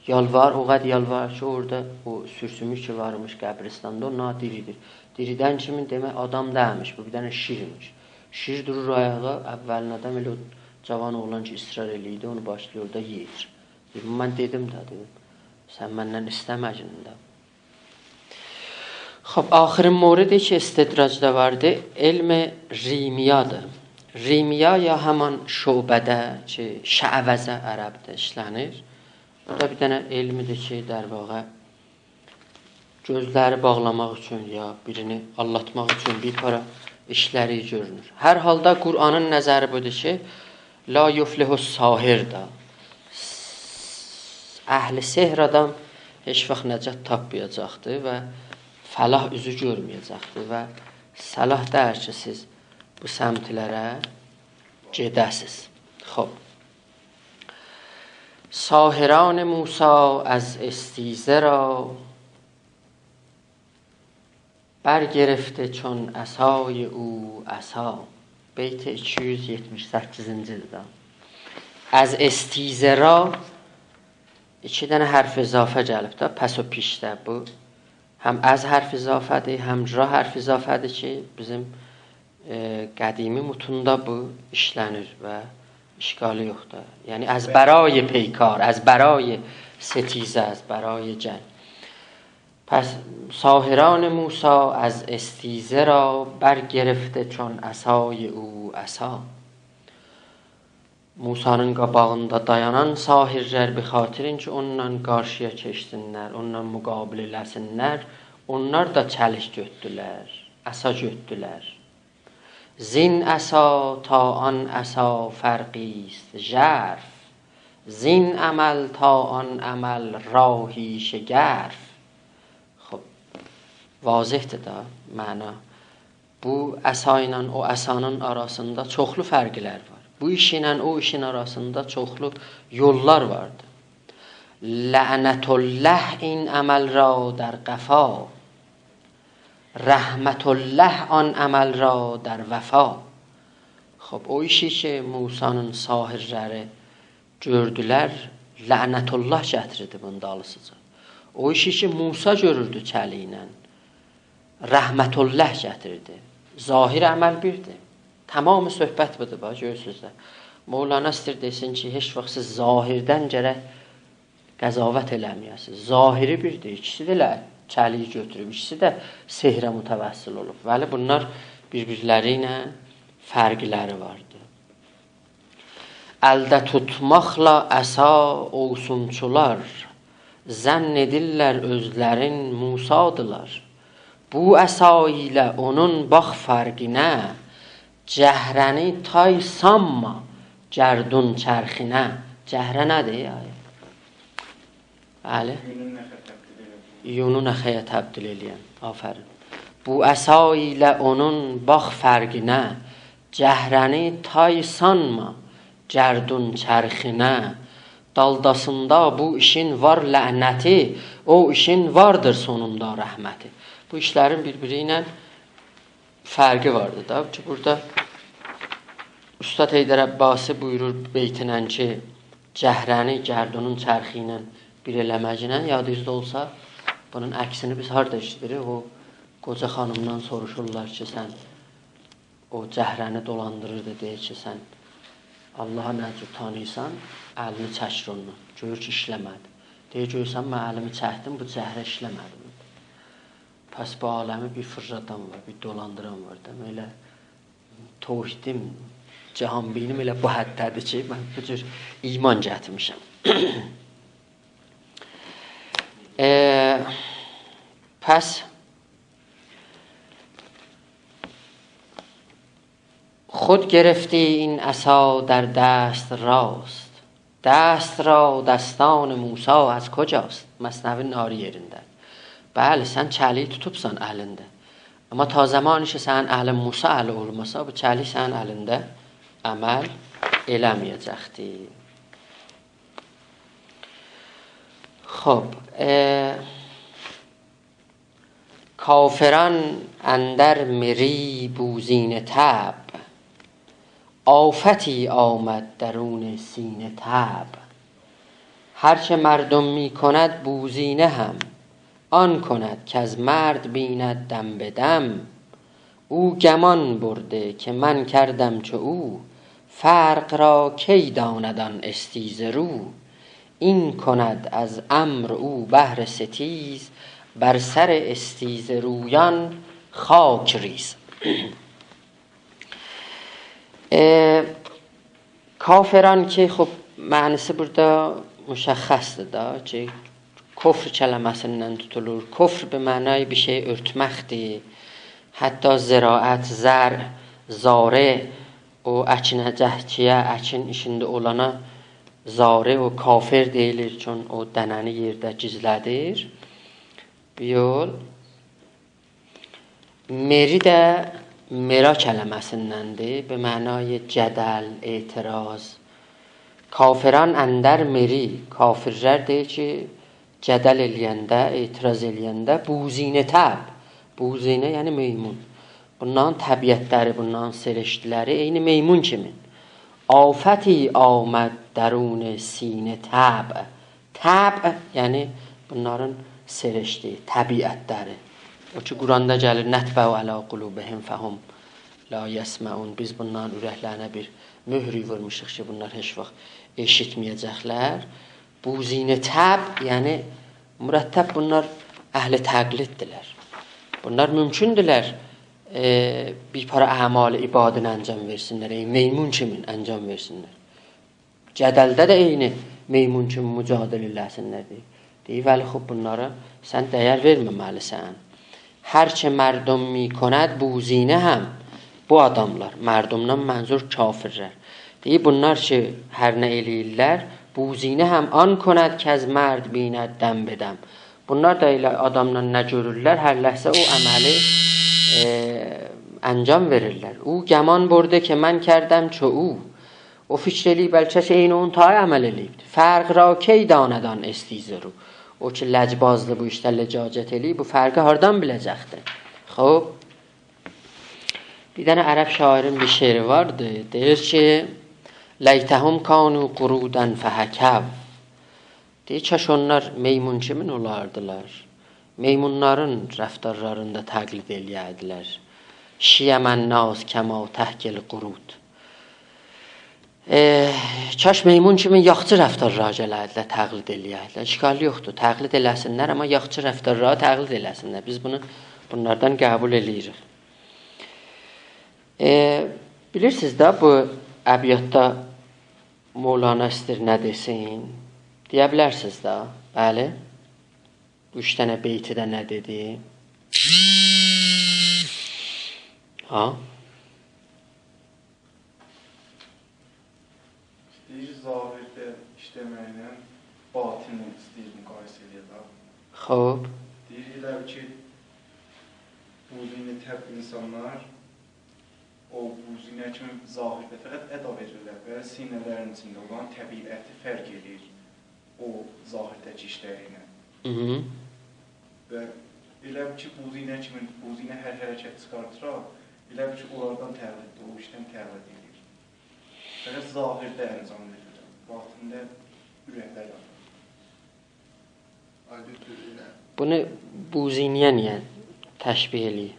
یالوار، او قدر یالواریر کی، اورادا او سورسومو کی وارمیش قبرستاندا، اونو دیریلدیر. دیریلدن کیمی دئمک، آدام دئییلمیش، بو بیر دنه شیرمیش. شیر دورور آیاغا، اولین آدام ائله او جاوان اوغلان کی، اصرار ائله‌ییردی، اونو باشلاییر اورادا یئییر. دئییر، «من دئدیم ده»، دئدیم، «سن مندن ایسته‌مه‌گین ده.» خب، آخرین موردی کی، استدراجدا واردی، علم ریمیادیر. ریمیا یا همان شعبده کی، شعوذه عربده ایشله‌نیر. بو دا بیر دنه علمدیر کی، در واقع گؤزلری باغلاماق اوچون یا بیرینی آللاتماق اوچون بیر پارا ایشلری گؤرونور. هر حالدا قرآنین نظری بودور کی، «لا یفلح الساحر» دا. اهل سحر آدام هئچ واخت نجات تاپمایاجاقدیر و فلاح اوزو گؤرمه‌یه‌جکدیر و صلاح دئییل کی، سیز بو سمتلره گئده‌سیز. خوب. ساحران موسی از استیزه را، برگرفته چون عصای او عصا. بیت ایکی یوز یئتمیش سککیزینجی‌دیر دا. از استیزه را ایکی دنه حرف اضافه گلیب ده، پس و پیشده بو. هم از حرف اضافه‌دیر، هم را حرف اضافه‌دیر کی، بیزیم، ائ، قدیمی متوندا بو ایشله‌نیر و اشکالی یوخدور. یعنی، از برای پیکار، از برای ستیزه، از برای جنگ. پس ساحران موسی از استیزه را، برگرفته چون عصای او عصا. موسی‌نین قاباغیندا دایانان ساحرلر، به خاطر اینکه اونونلا قارشییا کئچسینلر، اونونلا مقابله ائله‌سینلر، اونلار دا چلیک گؤتدولر، عصا گؤتدولر. زین عصا تا آن عصا فرقی است ژرف، زین امل تا آن امل راهی شگرف. خوب، واضح‌دیر دا معنا. بو عصا ایله او عصانین آراسیندا چوخلو فرقلر وار. بو ایش ایله او ایشین آراسیندا چوخلو یوللار واردیر. لعنت الله این امل را در قفا، رحمت الله آن امل را در وفا. خوب، او ایشی کی، موسی‌نین ساحرلری گؤردولر، لعنت الله گتیردی بونون دالیسیجا. او ایشی کی، موسی گؤروردو چلیگینن، رحمت الله گتیردی. ظاهر عمل بیردیر. تمام صحبت بودور، باخ، گؤرورسونوز ده. مولانا ایسته‌ییر دئسین کی، هئچ واخت سیز ظاهردن گرک قضاوت ائله‌مه‌یه‌سینیز. ظاهری بیردیر، ایکیسی ده ائله چلیگی گؤتوروب، ایکیسی ده سحره متوسل اولوب. ولی بونلار بیر-بیرلری ایله فرقلری واردی. الده توتماقلا عصا اوسونچولار، ظن ائدیرلر اؤزلرین موسی‌دیلار. بو عصا ایله اونون باخ فرقینه، جهره‌نی تای سانما گردون چرخینه. جهره نه‌دیر، آی؟ بلی. یونو نخه‌یه تبدیل ائله‌ین. آفرین. بو عصا ایله اونون باخ فرقینه، جهره‌نی تای سانما گردون چرخینه. دالداسیندا بو ایشین وار لعنتی، او ایشین واردیر سونوندا رحمتی. بو ایشلرین بیر-بیری ایله فرقی واردی دا کی، بورادا اوستاد حیدر عباسی بویورور بیتینن کی، جهره‌نی گردونون چرخی ایله بیر ائله‌مگینن، یادینیزدا اولسا، بونون عکسینی بیز هاردا ائشیدیریک؟ او قوجا خانیمدان سوروشورلار کی، سن او جهره‌نی دولاندیریردی، دئییر کی، سن آللاهی نه جور تانیییرسان، الینی چکیر اوندان. گؤرور کی، ایشله‌مه‌دی. دئییر، گؤرورسن، من الیمی چکدیم، بو جهره ایشله‌مه‌دی. پس بو عالمی بیر فیرلادان وار، بیر دولاندیران وار دا. ائله توحیدیم، جهان‌بینیم ائله بو حدده‌دیر کی، من بو جور ایمان گتیرمیشم. ائ، پس خود گرفتی این عصا در دست راست، دست را دستان موسی از کجاست؟ مثنوی‌نین آیری یئرینده. بلی، سن چلیگی توتوبسان الینده. آمما تا زمانی کی، سنین الین موسی الی اولماسا، بو چلیک سنین الینده عمل ائله‌مه‌یه‌جکدیر. خوب، ائ، کافران اندر مری بوزینه طبع، آفتی آمد درون سینه طبع. هر چه مردم می‌کند بوزینه هم، آن کند کز مرد بیند دم به دم. او گمان برده که من کردم چو او، فرق را کی داند آن استیزه رو؟ این کند از امر او بهر ستیز، بر سر استیزه رویان خاک ریز. ائ، کافران کی، خوب، معناسی بورادا مشخص‌دیر دا کی، کفر کلمه‌سیندن توتولور. کفر به معنای بیر شئی اؤرتمکدیر. حتی زراعت، زرع، زارع، او اکینه‌جکچی‌یه، اکین ایشینده اولانا زارع و کافر دئییلیر، چون او دنه‌نی یئرده گیزله‌دیر. بو یول. مری ده مرا کلمه‌سیندندیر. به معنای جدل، اعتراض. کافران اندر مری، کافرلر دئییر کی، جدل ائله‌ینده، اعتراض ائله‌ینده بوزینه طبع. بوزینه یعنی میمون. بونلارین طبیعتلری، بونلارین سرشتی‌لری عینی میمون کیمی. آفتی آمد درون سینه طبع. طبع، یعنی بونلارین سرشتی، طبیعتلری. او کی، قرآندا گلیر: «نطبع علی قلوبهم فهم لا یسمعون.» بیز بونلارین اورکلرینه بیر مهر وورموشوق کی، بونلار هئچ واخت ائشیتمه‌یه‌جکلر. بوزینه طبع، یعنی مرتب بونلار اهل تقلیددیرلر. بونلار ممکندورلر، ائ، بیر پارا اعمال عبادین انجام وئرسینلر، ائ، میمون کیمین انجام وئرسینلر. جدلده ده عینی میمون کیمی مجادله ائله‌سینلر، دئییر. دئییر، ولی خوب، بونلارا سن دَیَر وئرمه‌مه‌لیسن. «هر چه مردم می‌کند بوزینه هم»، بو آداملار، مردمدان منظور کافرلر. دئییر، بونلار کی، هر نه ائله‌ییرلر، «بوزینه هم آن کند کز مرد بیند دم به دم». بونلار دا ائله آدامدان نه گؤرورلر، هر لحظه او عملی، ائ، انجام وئریرلر. «او گمان برده که من کردم چو او». او فیکر ائله‌ییب، بلکه کی، عینی اونون تایی عمل ائله‌ییبدیر. «فرق را کی داند آن استیزه رو». او کی، لجبازدیر، بو ایشده لجاجت ائله‌ییب، بو فرقی هاردان بیله‌جکدیر؟ خوب. بیر دنه عرب شاعرین بیر شعری واردی. دئییر کی، «لیتهم کانوا قرودا فحکوا». دئییر، کاش اونلار میمون کیمین اولاردیلار. میمونلارین رفتارلاریندا تقلید ائله‌یردیلر. «شیم الناس کما تحکی القرود». ائ، کاش میمون کیمی یاخچی رفتارلارا گلردیلر، تقلید ائله‌یردیلر. اشکالی یوخدور، تقلید ائله‌سینلر، آمما یاخچی رفتارلارا تقلید ائله‌سینلر. بیز بونو بونلاردان قبول ائله‌ییریک. ائ، بیلیرسینیز ده، بو ابیاتدا مولانا ایستیر نه دئسین؟ دئیه بیلرسینیز ده، بلی. بو اوچ دنه بیتی ده نه دئدی؟ ها؟ دئییر، ظاهرده ایشله‌مکله باطنی ایسته‌ییر مقایسه ائله‌یه ده. خوب. دئییر، ائله بیل کی، بوزینه طبع اینسانلار او بوزینه کیمی ظاهرده فقط ادا وئریرلر و سینه‌لرین ایچینده اولان طبیعتی فرق ائله‌ییر او ظاهرده‌کی ایشلری ایله. هی هی. و ائله بیل کی، بوزینه کیمی، بوزینه هر حرکت چیخارتیرا، ائله بیل کی، اونلاردان تقلید، او ایشدن تقلید ائله‌ییر. فقط ظاهرده انجام وئریر، باطنده اورکده یانیر. آی دکتر، ائله. بونو بوزینه‌یه نییه تشبیه ائله‌ییر؟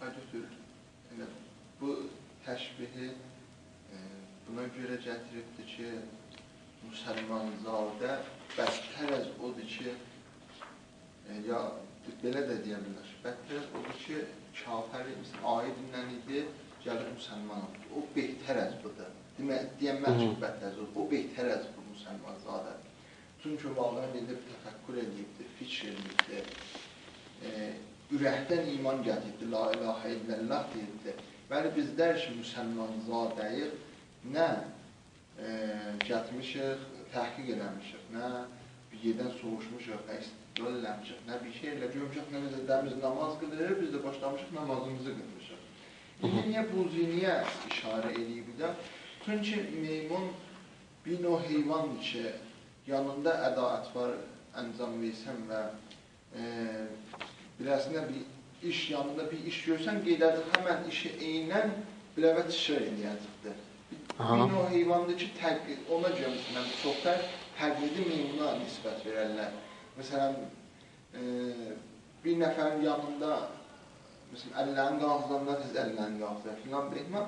آی دکتر، ائله بو تشبیهی، ائ، بونا گؤره گتیریبدیر کی، مسلمان‌زاده بدتر از اودور کی، ائ، یا بئله ده دئیه بیلریک، بدتر از اودور کی، کافری، مثلا، آیی دیندن ایدی، گلیب مسلمان اولدو. او بهتر از بودور. دئمه-، دئینمز کی، هی هی. بدتر از او. او بهتر از بو مسلمان‌زاده‌دیر. چونکی او آدام گئدیب تفکر ائله‌ییبدیر، فیکر ائله‌ییبدیر. ائ، اورکدن ایمان گتیریبدیر، «لا اله الا الله» دئییبدیر. ولی بیزلر کی، مسلمان‌زاده‌ییک، نه، ائ، گتمیشیک، تحقیق ائله‌میشیک، نه بیر یئردن سوروشموشوق، نه استدلال ائله‌میشیک، نه بیر شئی ائله گؤرموشوک، نه ده دده‌میز ناماز قیلیر، بیز ده باشلامیشیق نامازیمیزی قیلمیشیق. هی هی. ایندی نییه بوزینه‌یه ایشاره ائله‌ییب بو دا؟ چونکی میمون بیر نوع حیواندیر کی، یانیندا ادا اطوار انجام وئرسن و، ائ، بیله‌سینه بیر ایش، یانیندا بیر ایش گؤرسن، قئییده‌جک همن ایشی عیناً بیله‌وه تکرار ائله‌یه‌جکدیر. آها. بیر نوع حیواندیر کی، تقلید، اونا گؤره، مثلا، چوخلار تقلیدی میمونا نسبت وئررلر. مثلا، ائ، بیر نفرین یانیندا، مثلا، اللرینی قالخیزاندا سیز اللرینی قالخیزار فلان، بهمان.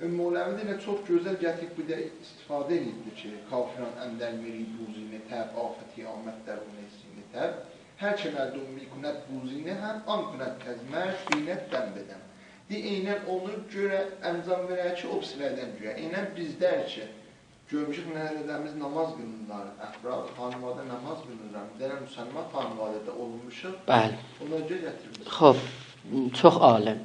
ائ، مولوی ده ائله چوخ گؤزل گتیریب بو دا استفاده ائدیبدیر کی، «کافران اندر مری بوزینه طبع، آفتی آمد درون سینه طبع. هر چه مردم می‌کند بوزینه هم، آن کند کز مرد بیند دم به دم.» دئییر، عیناً اونا گؤره انجام وئرر کی، او بیریسی‌لردن گؤره. عیناً بیزلر کی، گؤرموشوک، ننه‌لریمیز ناماز قیلینیرلار، افراد، خانواده ناماز قیلینیرلار. بیر دنه مسلمان خانواده‌ده اولموشوق. بلی. اونا گؤره گتیرمیشیک. خوب، چوخ عالی.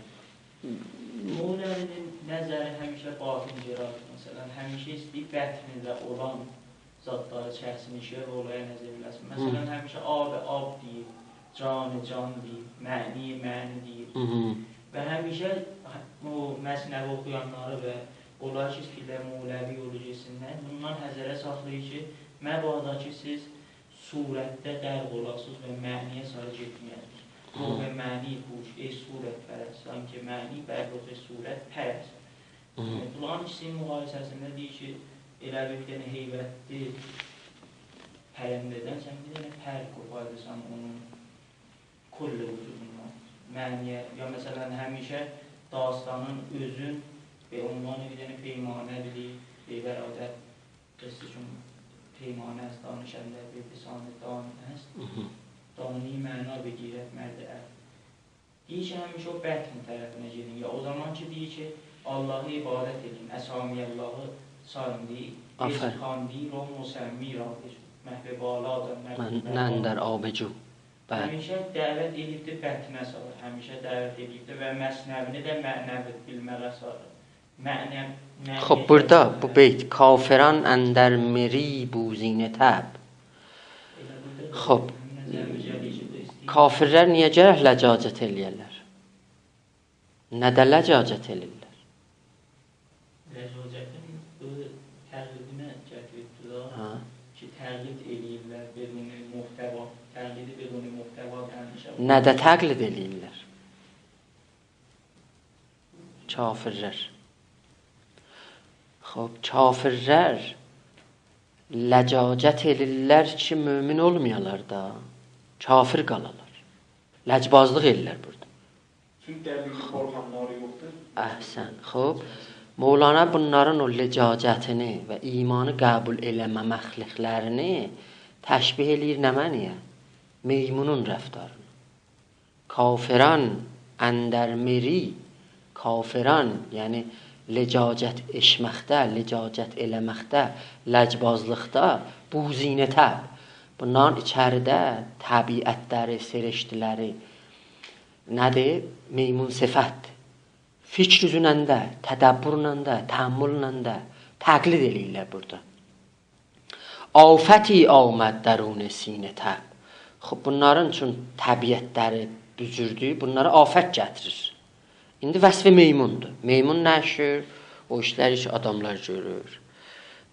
مولوی‌نین نظری همیشه باطن‌گرادیر. مثلا، همیشه ایسته‌ییر بطنینده اولان زادلاری چکسین ایچی‌یه و اورایا نظر ائله‌سین. مثلا، همیشه آب آب دئییر، جان جان دئییر، معنی معنی دئییر. و همیشه او مثنوی اوخویانلاری و اونلار کی، ایسته‌ییرلر مولوی یولو گئتسینلر، بوندان حذره ساخلاییر کی، مبادا کی، سیز صورتده غرق اولاسینیز و معنی‌یه ساری گئتمه‌یه‌سینیز. روح معنی بو، ای صورت‌پرست، سانکی معنی بر روح صورت‌پرست. بونلارین ایکیسی‌نین مقایسه‌سینده دئییر کی، ائله بیر دنه هیبتلی پرنده‌دن سن بیر دنه پر قوپاردیرسان اونون کل وجودوندان. معنی‌یه، یا مثلا، همیشه داستانین اؤزون به عنوان بیر دنه پیمانه بیلیر، بیر برادر قصه چون پیمانه است، دانشنده به لسان دان است. دانی معنا بگیرد مرد عقل. دئییر کی، همیشه او بطن طرفینه گئدین. یا او زامان کی، دئییر کی، آللاهی عبادت ائدین، اسامی آللاهی سایین دئییر، آفرین. عشق خواندی رو مسمی را، محو بالادان من نندر آب جو. بلی. همیشه دعوت ائدیبدیر بطنه ساری، همیشه دعوت ائدیبدیر و مثنوینی ده معنوی بیلمه‌یه ساری. معنی، معنی خب، بورادا بو بیت، «کافران اندر مری بوزینه طبع.» خب، کافرلر نییه گرک لجاجت ائله‌یه‌لر؟ نه ده لجاجت ائله‌ییرلر؟ لجاجتین بو تقلیدینه گتیریبدیر دا، هه. کی، تقلید ائله‌ییرلر بدون محتوا، تقلیدی بدون محتوا دئمیشم. نه ده تقلید ائله‌ییرلر؟ کافرلر. خب، کافرلر لجاجت ائله‌ییرلر کی، مؤمن اولمایالار دا، کافر قالالار. لجبازلیق ائله‌ییرلر بورادا. چونکی دلیل، برهانلاری یوخدور. احسن. خب، مولانا بونلارین او لجاجتینی و ایمانی قبول ائله‌مه‌مکلیکلرینی تشبیه ائله‌ییر نمنه‌یه؟ میمونون رفتارینا. «کافران اندر مری»، کافران، یعنی لجاجت ائچمکده، لجاجت ائله‌مکده، لجبازلیقدا، «بوزینه طبع». بونلارین ایچریده طبیعتلری، سرشتیلری نه‌دیر؟ میمون صفتدیر. فکر اوزونن ده، تدبرله ده، تأملله ده تقلید ائله‌ییرلر بورادا. «آفتی آمد درون سینه طبع». خب، بونلارین چون طبیعتلری بو جوردور، بونلارا آفت گتیریر. ایندی وصف میموندور. میمون نه ایشله‌ییر؟ او ایشلری کی، آداملار گؤرور.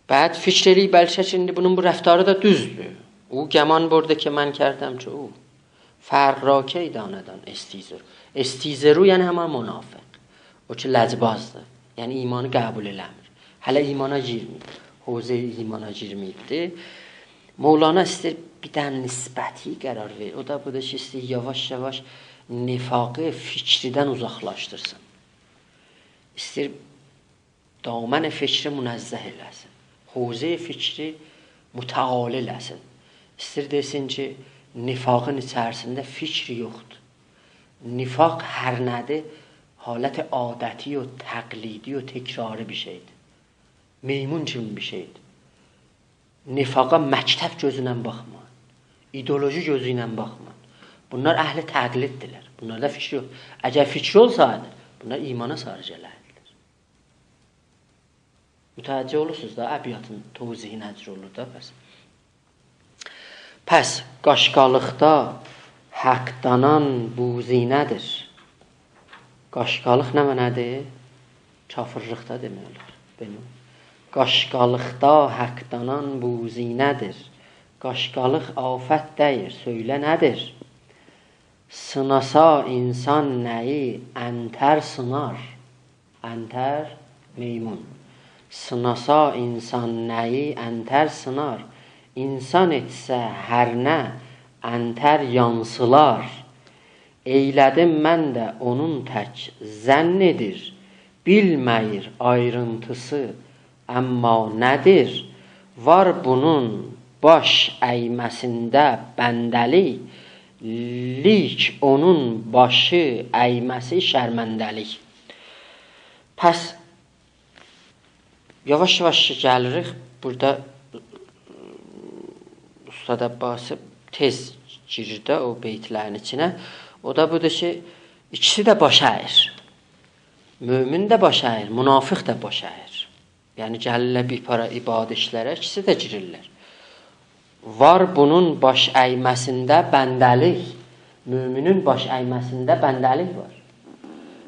بعد فکر ائله‌ییب بلکه کی، ایندی بونون بو رفتاری دا دوزدور. «او گمان برده که من کردم چو او. فرق را کی داند آن استیزه رو؟» استیزه رو یعنی همان منافق. او کی، لجبازدیر. یعنی ایمانی قبول ائله‌میر. هله ایمانا گیرمه‌ییب. حوزه‌ی ایمانا گیرمه‌ییبدیر. مولانا ایسته‌ییر بیر دنه نسبتی قرار وئریر. او دا بودور کی، ایسته‌ییر یاواش-یاواش نفاقی فکریدن اوزاقلاشدیرسین. ایسته‌ییر دامن فکری منزه ائله‌سین. حوزه‌ی فکری متعالی ائله‌سین. ایسته‌ییر دئسین کی، نفاقین ایچریسینده فکر یوخدور. نفاق هر نه‌دیر، حالت عادتی و تقلیدی و تکراری بیر شئیدیر. میمون کیمی بیر شئیدیر. نفاقا مکتب گؤزو ایله باخمایین. ایدئولوژی گؤزو ایله باخمایین. بونلار اهل تقلیددیرلر. بونلاردا فکر یوخ. اگر فکر اولسایدی، بونلار ایمانا ساری گلردیلر. متوجه اولورسونوز دا، ابیاتین توضیحی نه جور اولور دا، پس. پس، «قاشقالیقدا حق دانان بوزینه‌دیر». قاشقالیق نه معنادیر؟ کافرلیقدا دئمک اولار. دئمک. «قاشقالیقدا حق دانان بوزینه‌دیر». قاشقالیق آفت دئییر، سؤیله نه‌دیر؟ «سیناسا اینسان نه‌یی، عنتر سینار». عنتر، میمون. «سیناسا اینسان نه‌یی، عنتر سینار. اینسان ائتسه هر نه، عنتر یانسیلار. ائیله‌دیم من ده اونون تک ظن ائدیر. بیلمه‌ییر آیرینتیسی اما نه‌دیر؟ وار بونون باش اَیمه‌سینده بنده‌لیک، لیک اونون باشی اَیمه‌سی شرمنده‌لیک». پس، یاواش-یاواش گلیریک. بورادا اوستاد عباسی تئز گیریر ده او بیتلرین ایچینه. او دا بودور کی، ایکیسی ده باش اَییر. مؤمن ده باش اَییر، منافق ده باش اَییر. یعنی گلیرلر بیر پارا عبادی ایشلره، ایکیسی ده گیریرلر. وار بونون باش اَیمه‌سینده بنده‌لیک. مؤمنون باش اَیمه‌سینده بنده‌لیک وار.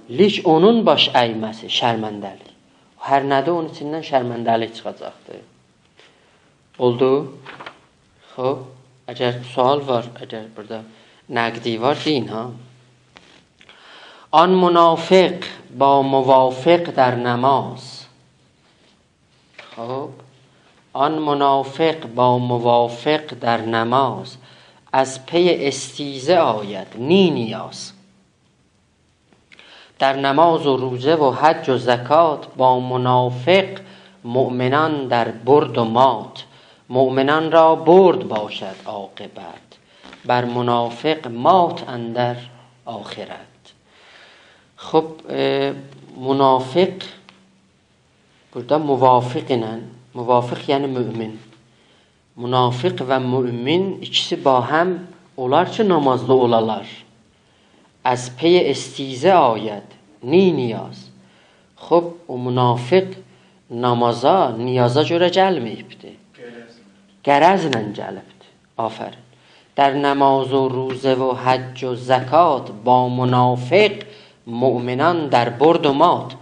لیک اونون باش اَیمه‌سی شرمنده‌لیک. هر نه‌دیر اونون ایچیندن شرمنده‌لیک چیخاجاقدیر. اولدو؟ خوب، اگر سؤال وار، اگر بورادا نقدی وار، دئیین ها. آن منافق با موافق در نماز. خوب، آن منافق با موافق در نماز، از پی استیزه آید نی نیاز. در نماز و روزه و حج و زکات، با منافق مؤمنان در برد و مات. مؤمنان را برد باشد عاقبت، بر منافق مات اندر آخرت. خوب، ائ، منافق بورادا موافق ایله، موافق یعنی مؤمن. منافق و مؤمن ایکیسی باهم اولار کی، نمازلی اولالار. از پی استیزه آید نی نیاز. خوب، او منافق نمازا، نیازا گؤره گلمه‌ییبدی. غرضله. غرضله گلیبدی. آفرین. در نماز و روزه و حج و زکات، با منافق مؤمنان در برد و مات.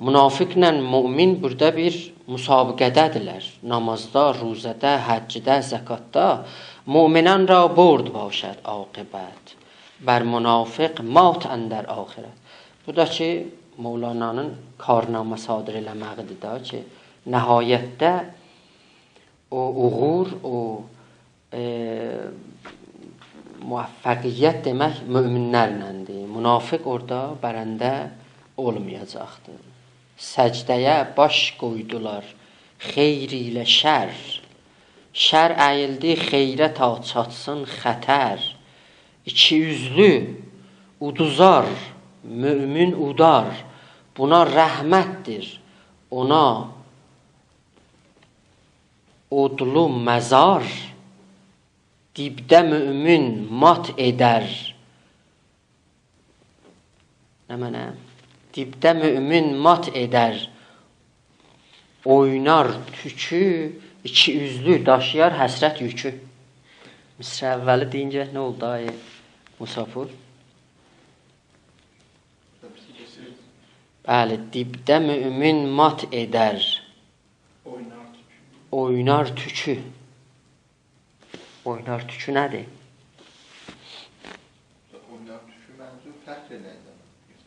منافقله مؤمن بورادا بیر مسابقه‌ده‌دیرلر. نمازدا، روزه‌ده، حجده، زکاتدا. مؤمنان را برد باشد عاقبت، بر منافق مات اندر آخرت. بو دا کی، مولانانین کارنامه صادر ائله‌مه‌ییدیر ده کی، نهایتده او اوغور، او ائ، موفقیت دئمک مؤمن‌لرلندیر. منافق اورادا برنده اولمایاجاقدیر. سجده‌یه باش قویدولار خیر ایله شر. شر اییلدی خیره تا چاتسین خطر. ایکی اوزلو اودوزار، مؤمن اودار. بونا رحمتدیر، اونا اودلو مزار، دیبده مؤمن مات ائدر. نمنه؟ دیبده مؤمن مات ائدر، اوینار توکو، ایکی اوزلو داشییار حسرت یوکو. مصرع اولی دئیینجه نه اولدو، آی موساپور؟ بلی، دیبده مؤمن مات ائدر، اوینار توکو. اوینار توکو نه‌دیر؟ اوینار توکو منظور فخر ائلر ده.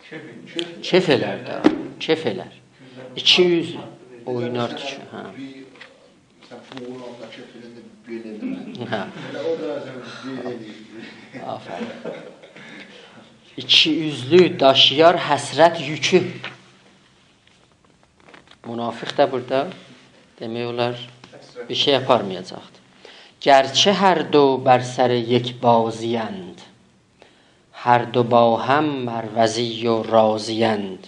کئف ائلر. کئف ائلر ده، کئف ائلر. ایکی اوز اوینار توکو، هه. بیر، مثلا، بوغولاندا کئف ائلنده بئله ائلر. هه. ائله او دا بئله ائله‌ییر. آفرین. ایکی اوزلو داشییار حسرت یوکو. منافق دا بورادا، دئمک اولار، بیر شئی آپارمایاجاقدیر. گرچه هر دو بر سر یک بازی‌اند، هر دو با هم مروزی و رازی‌اند.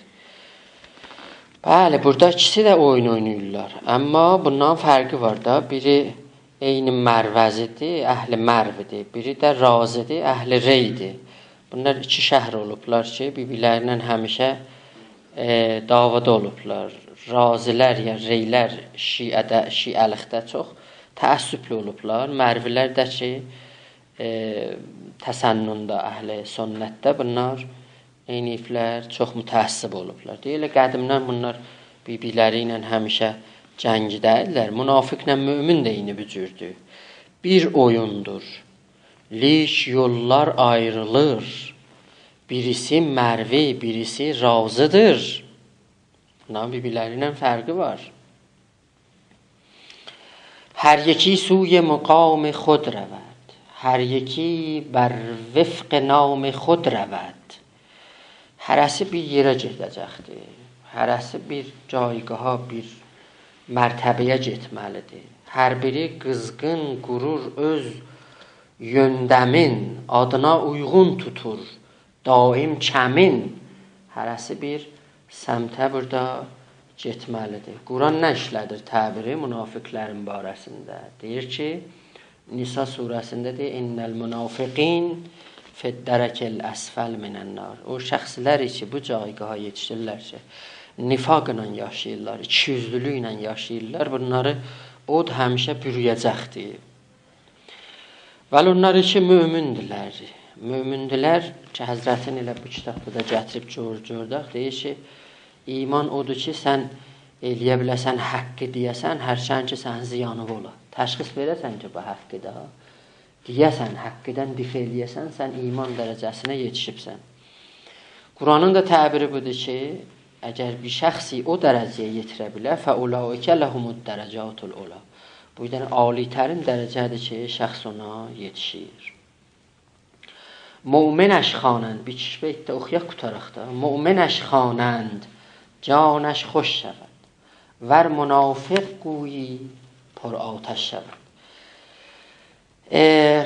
بلی، بورادا ایکیسی ده اویون اویناییرلار. آمما بوندان فرقی وار دا. بیری عینی مروزی‌دیر، اهل مروی‌دیر. بیری ده رازی‌دیر، اهل ری‌دیر. بونلار ایکی شهر اولوبلار کی، بیر-بیرلرینن همیشه، ائ، دعوادا اولوبلار. رازی‌لر یا ری‌لر شیعه‌ده، شیعه‌لیکده چوخ تعصبلو اولوبلار. مروی‌لر ده کی، ائ، تسنن‌ده، اهل سنت‌ده بونلار نئینییبلر؟ چوخ متعصب اولوبلار. دئییر، ائله قدیمدن بونلار بیر-بیرلری ایله همیشه جنگیده ایدیلر. منافقله مؤمن ده عینی بو جوردور. بیر اویوندور، لیک یوللار آیریلیر. بیریسی مروی، بیریسی رازی‌دیر. بونلارین بیر-بیرلری ایله فرقی وار. هر یکی سوی مقام خود رود، هر یکی بر وفق نام خود رود. هره‌سی بیر یئره گئده‌جکدیر. هره‌سی بیر جایگاها، بیر مرتبه‌یه گئتمه‌لیدیر. هر بیری قیزغین قورور اؤز یؤندمین، آدینا اویغون توتور دائم کمین. هره‌سی بیر سمته بورادا گئتمه‌لیدیر. قرآن نه ایشله‌دیر تعبیری منافق‌لرین باره‌سینده؟ دئییر کی، نساء سوره‌سینده دئییر: «إن المنافقین فی الدرک الاسفل من النار. او شخصلر کی، بو جایگاها یئتیشیرلر کی، نفاقلا یاشاییرلار، ایکی‌یوزلولوکله یاشاییرلار، بونلاری اود همیشه بورویه‌جکدیر. ولی اونلار کی، مؤمندیلر. مؤمندیلر کی، حضرتین ائله بو کیتابدا دا گتیریب گؤر-، گؤردوک، دئییر کی، ایمان اودور کی، سن ائلیه بیله‌سن، حقی دئیه‌سن، هرچند کی، سنین زیانی اولا. تشخیص وئره‌سن کی، بو حقدیر ده. دئیه‌سن، حقدن دفاع ائلیه‌سن، سن ایمان درجه‌سینه یئتیشیبسن. قرآنین دا تعبیری بودور کی، اگر بیر شخصی او درجه‌یه یئتیره بیله، «فأولئک لهم الدرجات العلی.» بو بیر دنه عالی‌ترین درجه‌دیر کی، شخص اونا یئتیشیر. «مؤمنش خوانند»، بیر ایکی بیت ده اوخویاق، قوتاراق دا. «مؤمنش خوانند، جانش خوش شود، ور منافق گویی پرآتش شود.» ائ،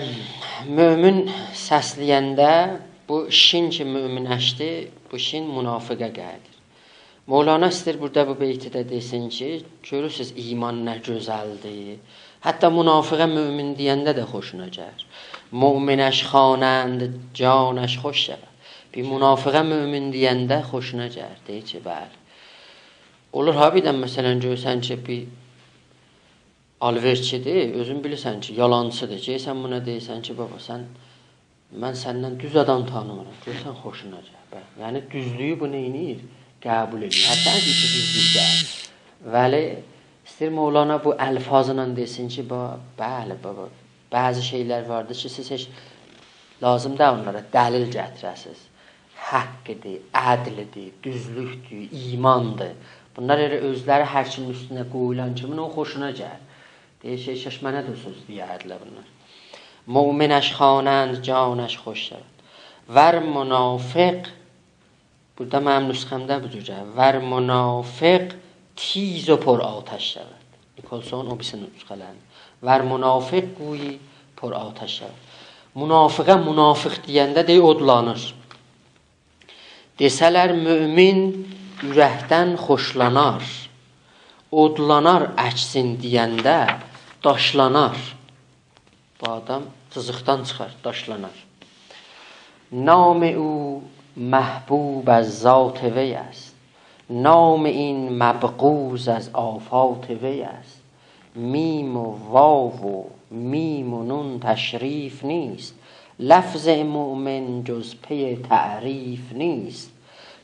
مؤمن سسله‌ینده بو شین کی، مؤمنشدیر، بو شین منافقه گلیر. مولانا ایسته‌ییر بورادا بو بیتی ده دئسین کی، گؤرورسوز ایمان نه گؤزلدیر. حتی منافقه مؤمن دئینده ده خوشونا گلیر. «مؤمنش خوانند، جانش خوش شود.» بیر منافقه مؤمن دئینده خوشونا گلیر. دئییر کی، بلی. اولور ها، بیردن مثلا گؤرسن کی، بیر آلوئرچیدیر، اؤزون بیلیرسن کی، یالانچیدیر. گئدیرسن بونا دئییرسن کی، بابا، سن، من سندن دوز آدام تانیمیرام. گؤرسن خوشونا گلیر. بلی. یعنی دوزلویو بو نئینیر؟ قبول ائدیر. حتی کی، دوزلوک دئییل. ولی ایسته‌ییر مولانا بو الفاظلا دئسین کی، با-، بلی، بابا، بعضی شئیلر واردیر کی، سیز هئچ لازیم دئییل اونلارا دلیل گتیره‌سیز. حقدیر، عدلدیر، دوزلوکدور، ایماندیر. بونلار ائله اؤزلری هر کیمین اوستونه قویولان کیمی اونون خوشونا گلیر. دئییر، «شئی، کاش منه ده سؤز دئیردیلر بونلار.» «مؤمنش خوانند، جانش خوش شود، ور منافق»، بورادا منیم نسخه‌مده بو جور گلیر، «ور منافق تیز و پرآتش شود.» نیکلسون او بیریسی نسخه‌لرینده. «ور منافق گویی پرآتش شود.» منافقه منافق دئینده دئییر، اودلانیر. دئسه‌لر مؤمن اورکدن خوشلانار، اودلانار اکسین دئینده داشلانار. بو آدام جیزیقدان چیخار، داشلانار. «نام او محبوب از ذات وی است، نام این مبغوض از آفات وی است. میم و واو و میم و نون تشریف نیست، لفظ مؤمن جز پی تعریف نیست.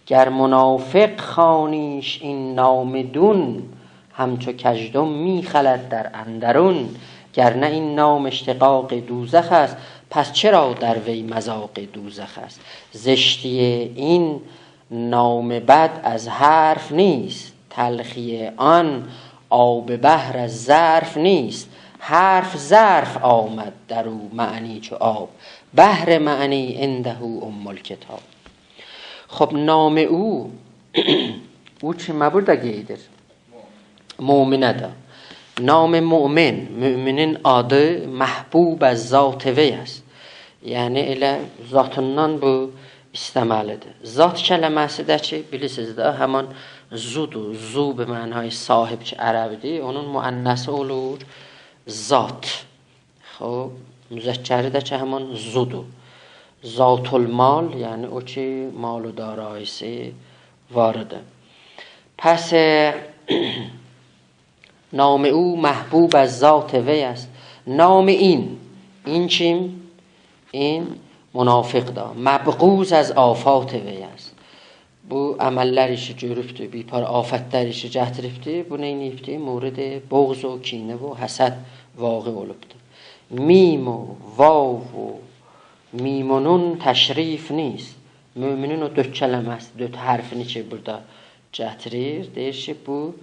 گر منافق خوانیش این نام دون، همچو کژدم می‌خلد در اندرون. گرنه این نام اشتقاق دوزخ است، پس چرا در وی مذاق دوزخ است؟ زشتی این نام بد از حرف نیست، تلخی آن آب بحر از ظرف نیست. حرف ظرف آمد در او، معنی چو آب، بحر معنی عنده ام الکتاب.» خب، «نام او»، او کیمه بورادا قاییدیر؟ مؤمنه ده. «نام مؤمن»، مؤمنین آدی «محبوب از ذات وی است.» یعنی ائله ذاتیندان بو ایسته‌مه‌لیدیر. ذات کلمه‌سی ده کی، بیلیرسینیز ده، همان ذودور. ذو به معنای صاحب کی، عربیدیر، اونون مؤنثی اولور ذات. خب، مذکری ده کی، همان ذودور. ذات المال، یعنی او کی، مال و دارایی‌سی واریدیر. پس، ائ، «نام او محبوب از ذات وی است، نام این»، این کیم؟ این منافقدیر. «مبغوض از آفات وی است.» بو عمللر ایشی گؤروبدور، بیر پارا آفتلر ایشی گتیریبدیر. بو نئینییبدیر؟ مورد بغض و کینه و حسد واقع اولوبدور. «میم و واو و میم و نون تشریف نیست.» مؤمنین او دؤرد کلمه‌سی، دؤرد حرفینی کی، بورادا گتیریر، دئییر کی، بو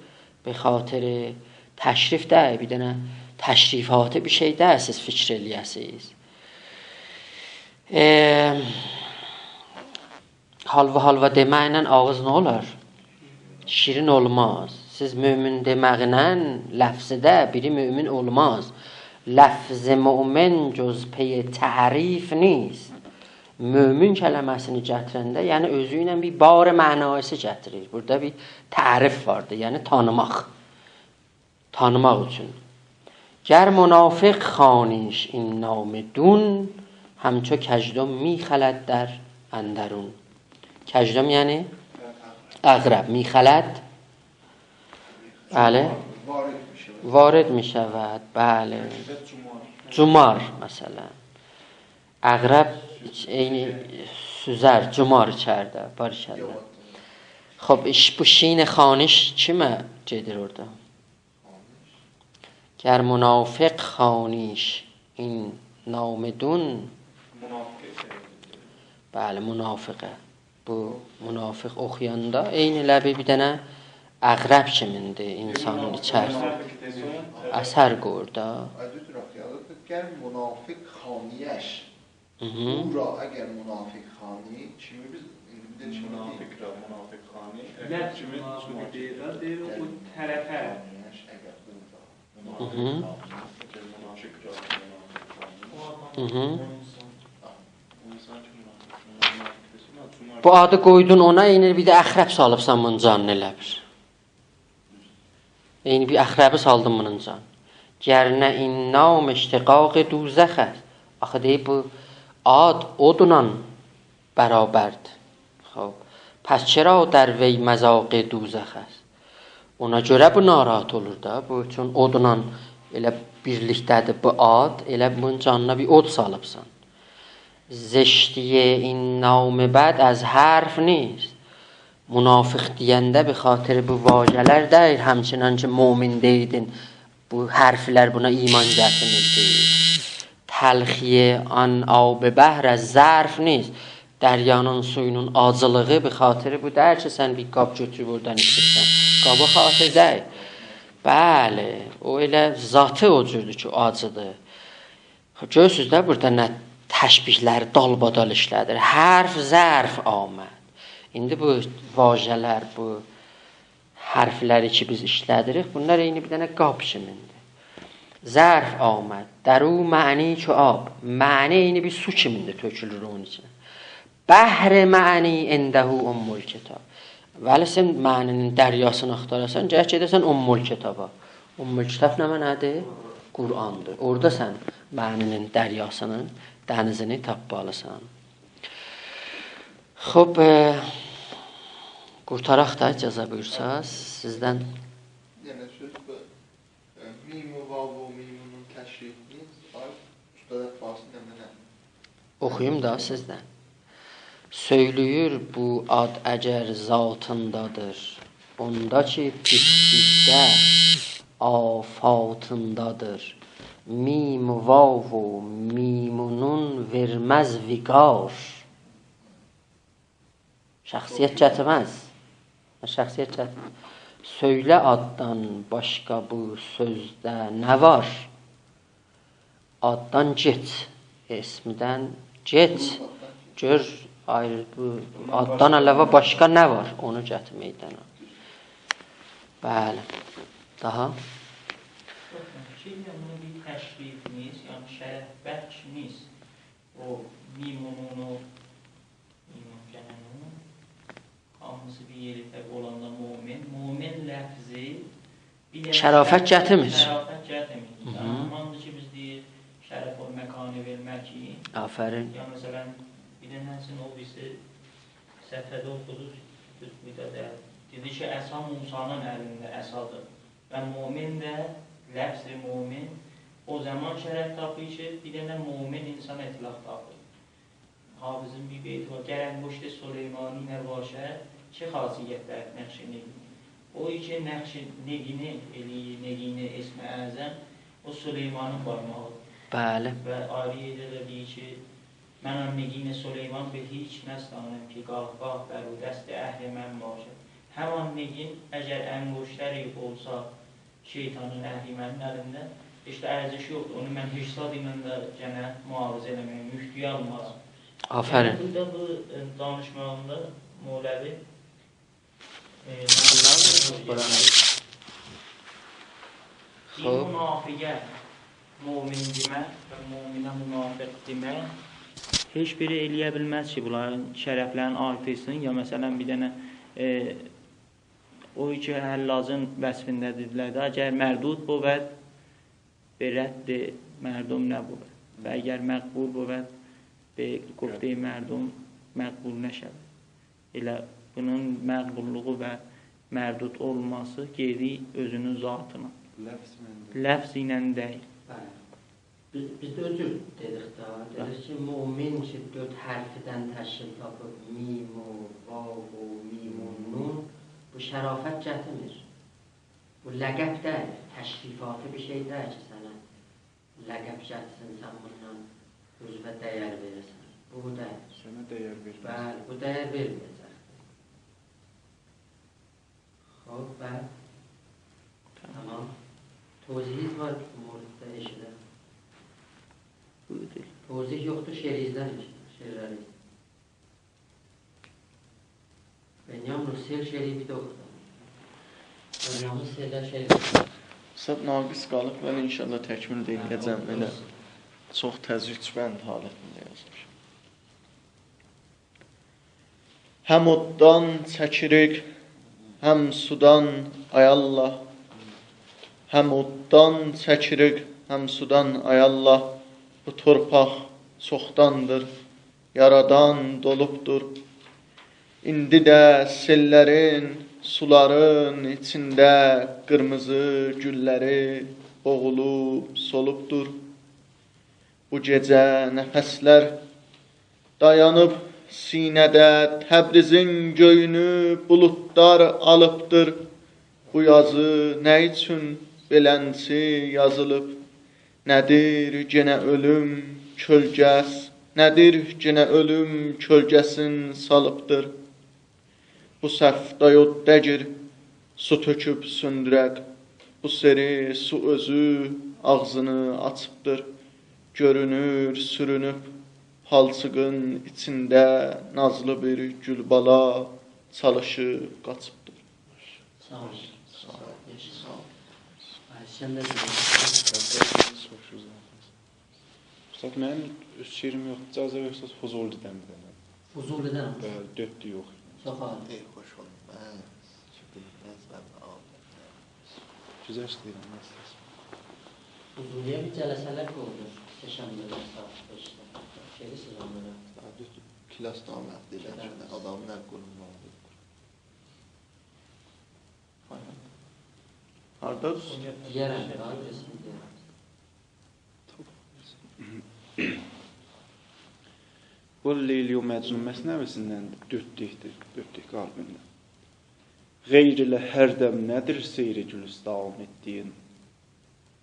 به خاطر تشریف دئییل، بیر دنه تشریفاتی بیر شئی دئییل، سیز فیکیر ائلیه‌سیز. ائ، حالوا حالوا دئمکله آغیز نه اولار؟ شیرین اولماز. سیز مؤمن دئمکله لفظده بیری مؤمن اولماز. «لفظ مؤمن جز پی تعریف نیست.» مؤمن کلمه‌سینی گتیرنده، یعنی اؤزو ایله بیر بار معنایی‌سی گتیریر. بورادا بیر تعریف واردیر، یعنی تانیماق. تانیماق اوچون. «گر منافق خوانیش این نام دون، همچو کژدم می‌خلد در اندرون. کژدم یعنی عقرب، می‌خلد، بلی، وارد می‌شود. وارد می‌شود، بلی. جمار. جمار، مثلا. عقرب عینی سوزر، جمار ایچریده، بارک‌الله. خب، ایش-، بو شین خانش کیمه گئدیر اورادا؟ گر منافق خوانیش این نامه دون. منافقه. بلی، منافقه. بو منافق اوخویاندا عینی ائله بیر، بیر دنه عقرب کیمیندیر انسانین ایچریسی. اثر قویور دا. آی، دوزدور، آخی، یازیبدیر. گر منافق خوانیش. هی هی. او را اگر منافق خوانی، کیمی بیز، ایندی بیر ده کیمی دئییل. منافق را منافق خوانی، اگر کیمی، چونکی دئییر ده، دئییر او طرفه. خوانیش، اگر او را. هی هی. منافق خوانی، اگر منافق را منافق خوانی. هی هی. او انسان، او انسان کی منافق، منافق دئسین، چونکی بو آدی قویدون اونا، عینی بیر ده عقرب سالیبسان بونون جانینا ائله بیر. عینی بیر عقربی سالدین بونون جان. گر نه این نام اشتقاق دوزخ است. آخی دئییب، بو آد اودلا برابردیر. خب، پس چرا در وی مذاق دوزخ است؟ اونا گؤره بو ناراحت اولور دا. بو چون اودلا ائله بیرلیکده‌دیر بو آد، ائله بونون جانینا بیر اود سالیبسان. زشتی این نام بد از حرف نیست. منافق دئینده به خاطر بو واژه‌لر دئییل، همچنان کی مؤمن دئییردین، بو حرفلر بونا ایمان گتیرمیر دئییر. تلخی آن آب بحر از ظرف نیست. دریانین سویونون آجیلیغی به خاطر بو دئییل کی سن بیر قاب گؤتوروب اورادان ایچیرسن. قابا خاطر دئییل. بلی، او ائله ذاتی او جوردور کی آجیدیر. گؤرورسوز ده، بورادا نه تشبیه‌لر دالبادال ایشله‌دیر. حرف ظرف آمد. ایندی بو واژه‌لر، بو حرفلری کی بیز ایشله‌دیریک، بونلار عینی بیر دنه قاب کیمیندیر. ظرف آمد، در او معنی چو آب. معنی عینی بیر سو کیمیندیر، تؤکولور اونون ایچینه. بحر معنی عنده ام الکتاب. ولی سن معنی‌نین دریاسینی آختاراسان، گرک گئده‌سن ام الکتابا. ام الکتاب نمنه‌دیر؟ قرآندیر. اورادا سن معنی‌نین دریاسینین، دنیزینی تاپمالیسان. خوب، ائ، قورتاراق دا، اجازه بویورساز، سیزدن. یعنی سؤز بو. ائ، میم و واو و میمونون تشریفینی، آی، اوستاد عباسی نمنه؟ اوخویوم دا سیزدن. سؤیله‌ییر بو آد اگر ذاتیندادیر، اوندا کی بیتدیکده آفاتیندادیر. میم و واو و میمونون وئرمز وقار. شخصیت گتیرمز. شخصیت گتیرمز. سؤیله آددان باشقا بو سؤزده نه وار؟ آددان گئچ، اسمدن گئچ. گؤر، آیری بو آددان علاوه باشقا نه وار؟ اونو گتیر میدانا. بلی. داها؟ باخین، فیکیر ائدیرم، بونو بیر تشریفیمیز، یعنی شرف بخشیمیز، او میمونونو، میمون گلنون، هامیسی بیر یئرده اولاندا مؤمن، مؤمن لفظی بیر دنه شرافت شرف-، گتیرمیر. شرافت گتیرمیر. هی هی. یعنی، هماندیر کی بیز دئییر، شرف المکان بالمکین. آفرین. یا مثلا، بیر دنه‌سینی او بیریسی صفحه‌ده اوخودوق، بیر ده، دئدی کی عصا موسی‌نین الینده عصادیر. و مؤمن ده، لفظ مؤمن او زمان شرف تاپیر کی بیر دنه مؤمن انسان اطلاق تاپیر. حافظین بیر بیتی وار: «گر انگشت سلیمانی نباشد، چه خاصیت دارد نقش نگین؟» او کی نقش نگینی ائله‌ییر، نگین اسم اعظم، او سلیمانین بارماغیدیر. بلی. و آیری یئرده ده دئییر کی: «من آن نگین سلیمان به هیچ نستانم که گاه گاه بر او دست اهرمن باشد.» همان نگین اگر انگشتری اولسا شیطانین، اهریمنین الینده، هئچ ده ارزشی یوخدور. اونو من هئچ زاد ایله ده گئنه معاوضه ائله‌مه‌یم، مفتویه آلمارام. آفرین. یعنی بورادا بو، ائ، دانیشماغیندا مولوی، ائ، بونلار قرآندا. بیر خوب. منافقه مؤمن دئمک و مؤمنه منافق دئمک هئچ بیری ائله‌یه بیلمز کی بونلارین شرفلرینی آرتیرسین، یا مثلا بیر دنه، ائ، او کی حلاجین وصفینده دئدیلر ده: «اگر مردود بود، به رد مردم نبود و اگر مقبول بود، به گفتهٔ مردم مقبول نشود. ائله بونون مقبوللوغو و مردود اولماسی گئدیر اؤزونون ذاتینا. لفظ ایله. لفظ ایله دئییل. بلی. بیز، بیز ده او جور دئدیک دا. دئدیک کی، مؤمن کی، دؤرد حرفدن تشکیل تاپیب، میم و واو و میم و نون، بو شرافت گتیرمیر. بو لقب دئییل، تشریفاتی بیر شئی دئییل کی، سنه لقب گتیرسین، سن بونونان اؤزونه دَیر وئره‌سن. بو، بو دئییل. سنه دَیر وئرمز. بلی، بو دَیر وئرمه‌یه‌جکدیر. خوب، بلی. تامام. تامام. توضیحینیز وار بو موردده، ائشیدن؟ بویورون. توضیح یوخدور، شعرینیزدن ائشیدن، شعرلرینیز. بنیامین، سئل شعری بیر ده اوخو دا. بنیامین، سئل شعری. اوستاد، ناقص قالیب، ولی ان‌شاءالله تکمیل ده ائله‌یه‌جم. هه، ائله اولسون. چوخ تضجیع‌بند حالتینده یازمیشام. هم اوددان چکیریک، هم سودان، آی الله. هم اوددان چکیریک، هم سودان، آی الله. بو تورپاق چوخداندیر یارادان دولوبدور. ایندی ده سئللرین، سولارین ایچینده قیرمیزی گوللری بوغولوب سولوبدور. بو گئجه نفسلر دایانیب سینه‌ده، تبریزین گؤیونو بولودلار آلیبدیر. بو یازی نه اوچون بئلنچی یازیلیب؟ نه‌دیر گئنه اؤلوم کؤلگه‌سی، نه‌دیر گئنه اؤلوم کؤلگه‌سین سالیبدیر؟ بو سفدای اود دئییر، سو تؤکوب سؤندورک. بو سری سو اؤزو آغزینی آچیبدیر. گؤرونور سورونوب پالچیغین ایچینده نازلی بیر گول بالا چالیشیب قاچیبدیر. ساغ اول. ساغ اول. یاشا. ساغ اول. آی، سن ده دئییرسن. سوروشورسان. اوستاد، منیم اؤز شعریم یوخدور، اجازه وئریرسینیز، فضولی‌دن بیر دنه. فضولی‌دن؟ بلی، دؤردلوک یوخ. چوخ عالی. ای، خوش اولدون. هه، شکر، من سنه آلدیم. گؤزل ایشله‌ییرم، من سیزه. فضولی‌یه بیر جلسه‌لر قویولور، سه‌شنبه‌لر ساعات بئشده. گئدیرسینیز اونلارا؟ هه، دؤردلوک. کلاس دا عمل ائدیرلر، کلاس. آدامین ال قولوندا اولور. هاردادیر؟ دئیه‌رم ده، آدرسینی دئیه‌رم. بو لیلی و مجنون مثنوی‌سیندن دؤردلوکدور، دؤردلوک قالبینده. غیر ائله هر دم نه‌دیر سیر گلستان ائتدیگین؟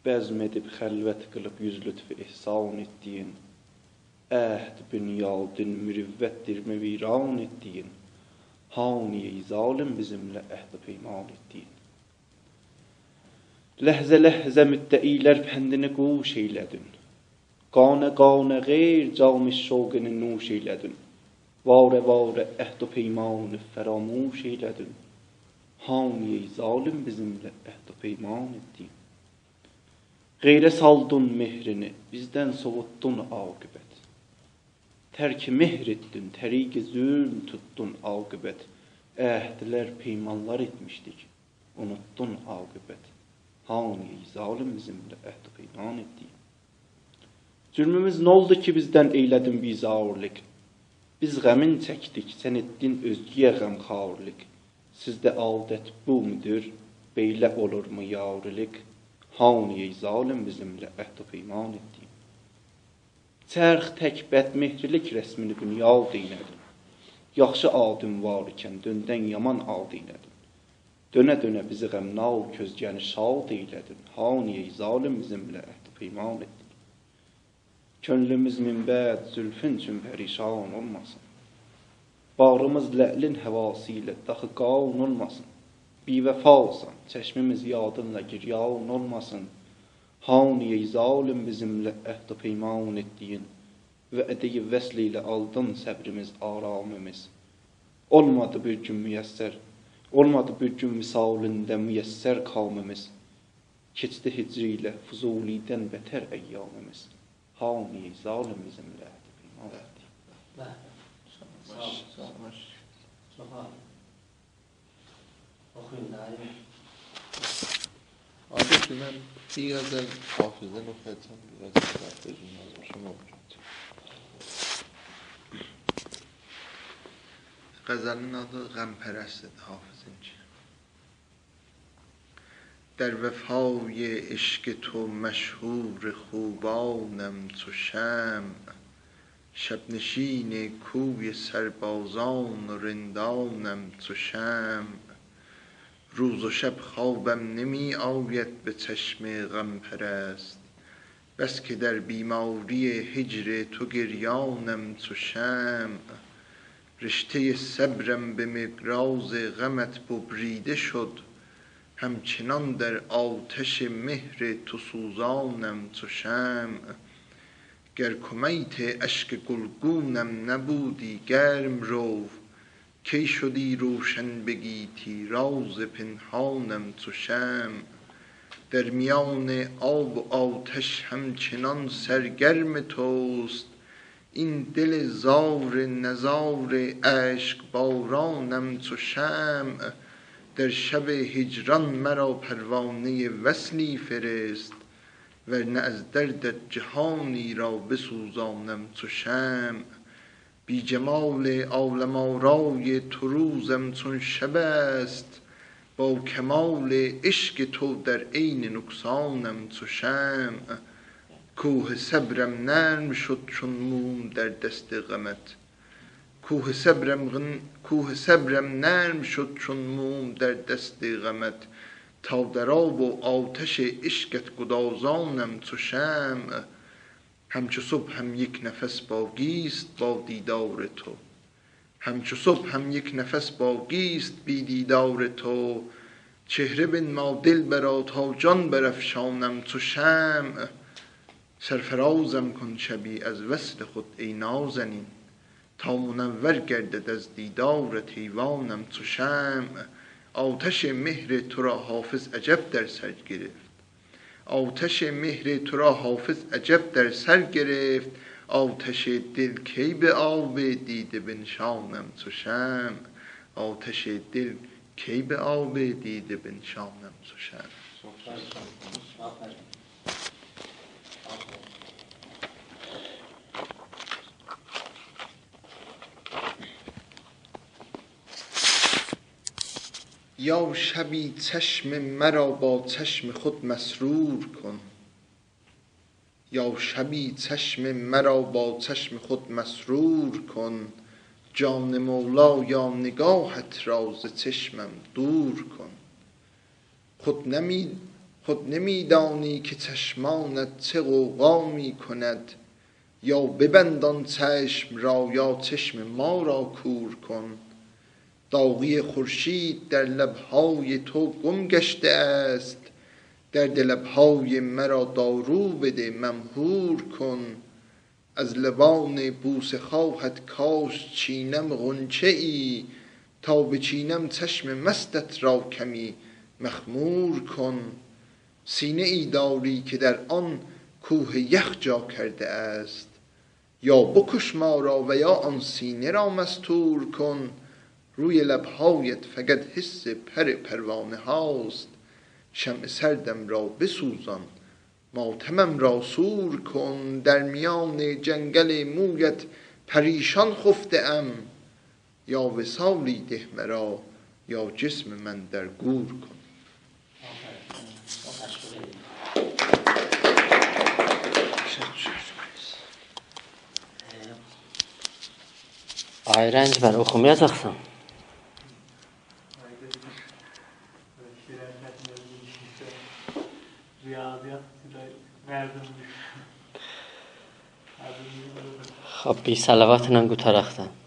بزم ائدیب خلوت قیلیب یوز لطف احسان ائتدیگین، عهد بنیادین مروت دیرمه ویران ائتدیگین، هانی ای ظالم بیزیمله عهد و پیمان ائتدیگین؟ لحظه لحظه مدعی‌لر پندینی گوش ائیله‌دین، قانه قانه غیر جام شوقینی نوش ائیله‌دین، واره واره عهد و پیمانی فراموش ائیله‌دین، هانی ای ظالم بیزیمله عهد و پیمان ائتدیگین؟ غیره سالدین مهرینی، بیزدن سوووتدون عاقبت. ترک مهر ائتدین، طریق ظلم توتدون عاقبت. عهدلر، پیمانلار ائتمیشدیک، اونوتدون عاقبت. هانی ای ظالم بیزیمله عهد و پیمان ائتدیگین؟ جرموموز نولدو کی بیزدن ائیله‌دین بیزارلیق؟ بیز غمین چکدیک، سن ائتدین اؤزگه‌یه غمخوارلیق. سیزده عادت بومودور، بئیله اولورمو یاریلیق؟ هانی ای ظالم بیزیمله عهد و پیمان ائتدیگین؟ چرخ تک بدمهریلیک رسمینی بنیاد ائیله‌دین. یاخشی آدین وار ایکن دؤندن یامان آد ائیله‌دین. دؤنه دؤنه بیزی غمناک اؤزگه‌نی شاد ائیله‌دین. هانی ای ظالم بیزیمله عهد و پیمان ائتدیگین؟ کؤنلوموز من بعد زلفون اوچون پریشان اولماسین. باغریمیز لعلین هواسی ایله داخی قان اولماسین. بی‌وفاسان، چشمیمیز یادینلا گریان اولماسین. هانی ای ظالم بیزیمله عهد و پیمان ائتدیگین؟ وعده‌ی وصل ایله آلدین صبریمیز، آرامیمیز. اولمادی بیر گون میسر، اولمادی بیر گون وصالیندا میسر کامیمیز. کئچدی هجر ایله فضولی‌دن بتر ایامیمیز. هانی ای ظالم بیزیمله عهد و پیمان ائتدیگین؟ به، به. ساغ اول. ساغ اول. چوخ عالی. اوخویون دا، آیری. آقای دکتر، من بیر غزل حافظدن اوخویاجاغام، بیر غزل ده اؤزوم یازمیشام، او بیر غزلین آدی غم‌پرستی‌دیر، حافظین‌کی. در وفای عشق تو مشهور خوبانم چو شمع، شب‌نشین کوی سربازان و رندانم چو شمع. روز و شب خوابم نمی‌آید به چشم غم‌پرست، بس که در بیماری هجر تو گریانم چو شمع. رشتهٔ صبرم به مقراض غمت ببریده شد، همچنان در آتش مهر تو سوزانم چو شمع. گر کمیت اشک گلگونم نبودی گرم‌رو، کی شدی روشن به گیتی راز پنهانم چو شمع. در میان آب و آتش همچنان سرگرم توست، این دل زار نزار اشک‌بارانم چو شمع. در شب هجران مرا پروانهٔ وصلی فرست، ورنه از دردت جهانی را بسوزانم چو شمع. بی جمال عالم‌آرای تو روزم چون شب است، با کمال عشق تو در عین نقصانم چو شمع. کوه صبرم نرم شد چون موم در دست غمت، کوه صبرم غن-، کوه صبرم نرم شد چون موم در دست غمت، تا در آب و آتش عشقت گدازانم چو شمع. همچو صبح هم یک نفس باقی است با دیدار تو، همچو صبح هم یک نفس باقی است بی دیدار تو. چهره بنما دلبرا تا جان برافشانم چو شمع. سرفرازم کن شبی از وصل خود ای نازنین، تا منور گردد از دیدارت ایوانم چو شمع. آتش مهر تو را حافظ عجب در سر گرفت، آتش مهر تو را حافظ عجب در سر گرفت، آتش دل کی به آب دیده بنشانم چو شمع، آتش دل کی به آب دیده بنشانم چو شمع. یا شبی چشم مرا با چشم خود مسرور کن، یا شبی چشم مرا با چشم خود مسرور کن، جان مولا یا نگاهت را ز چشمم دور کن. خود نمی-، خود نمی‌دانی که چشمانت چه غوغا می‌کند، یا ببند آن چشم را یا چشم ما را کور کن. داغی خورشید در لب‌های تو گم گشته است، درد لب‌های مرا دارو بده، ممهور کن. از لبان بوسه‌خواهت کاش چینم غنچه‌ای، تا بچینم چشم مستت را کمی مخمور کن. سینه‌ای داری که در آن کوه یخ جا کرده است، یا بکش ما را و یا آن سینه را مستور کن. روی لب‌هایت فقط حس پر پروانه‌هاست، شمع سردم را بسوزان، ماتمم را سور کن. در میان جنگل مویت پریشان خفته‌ام، یا وصالی ده مرا یا جسم من در گور کن. آی رنجبر، اوخومایاجاقسان؟ ریاضیات، مردم. خوب، بیر صلواتلا قوتاراق دا.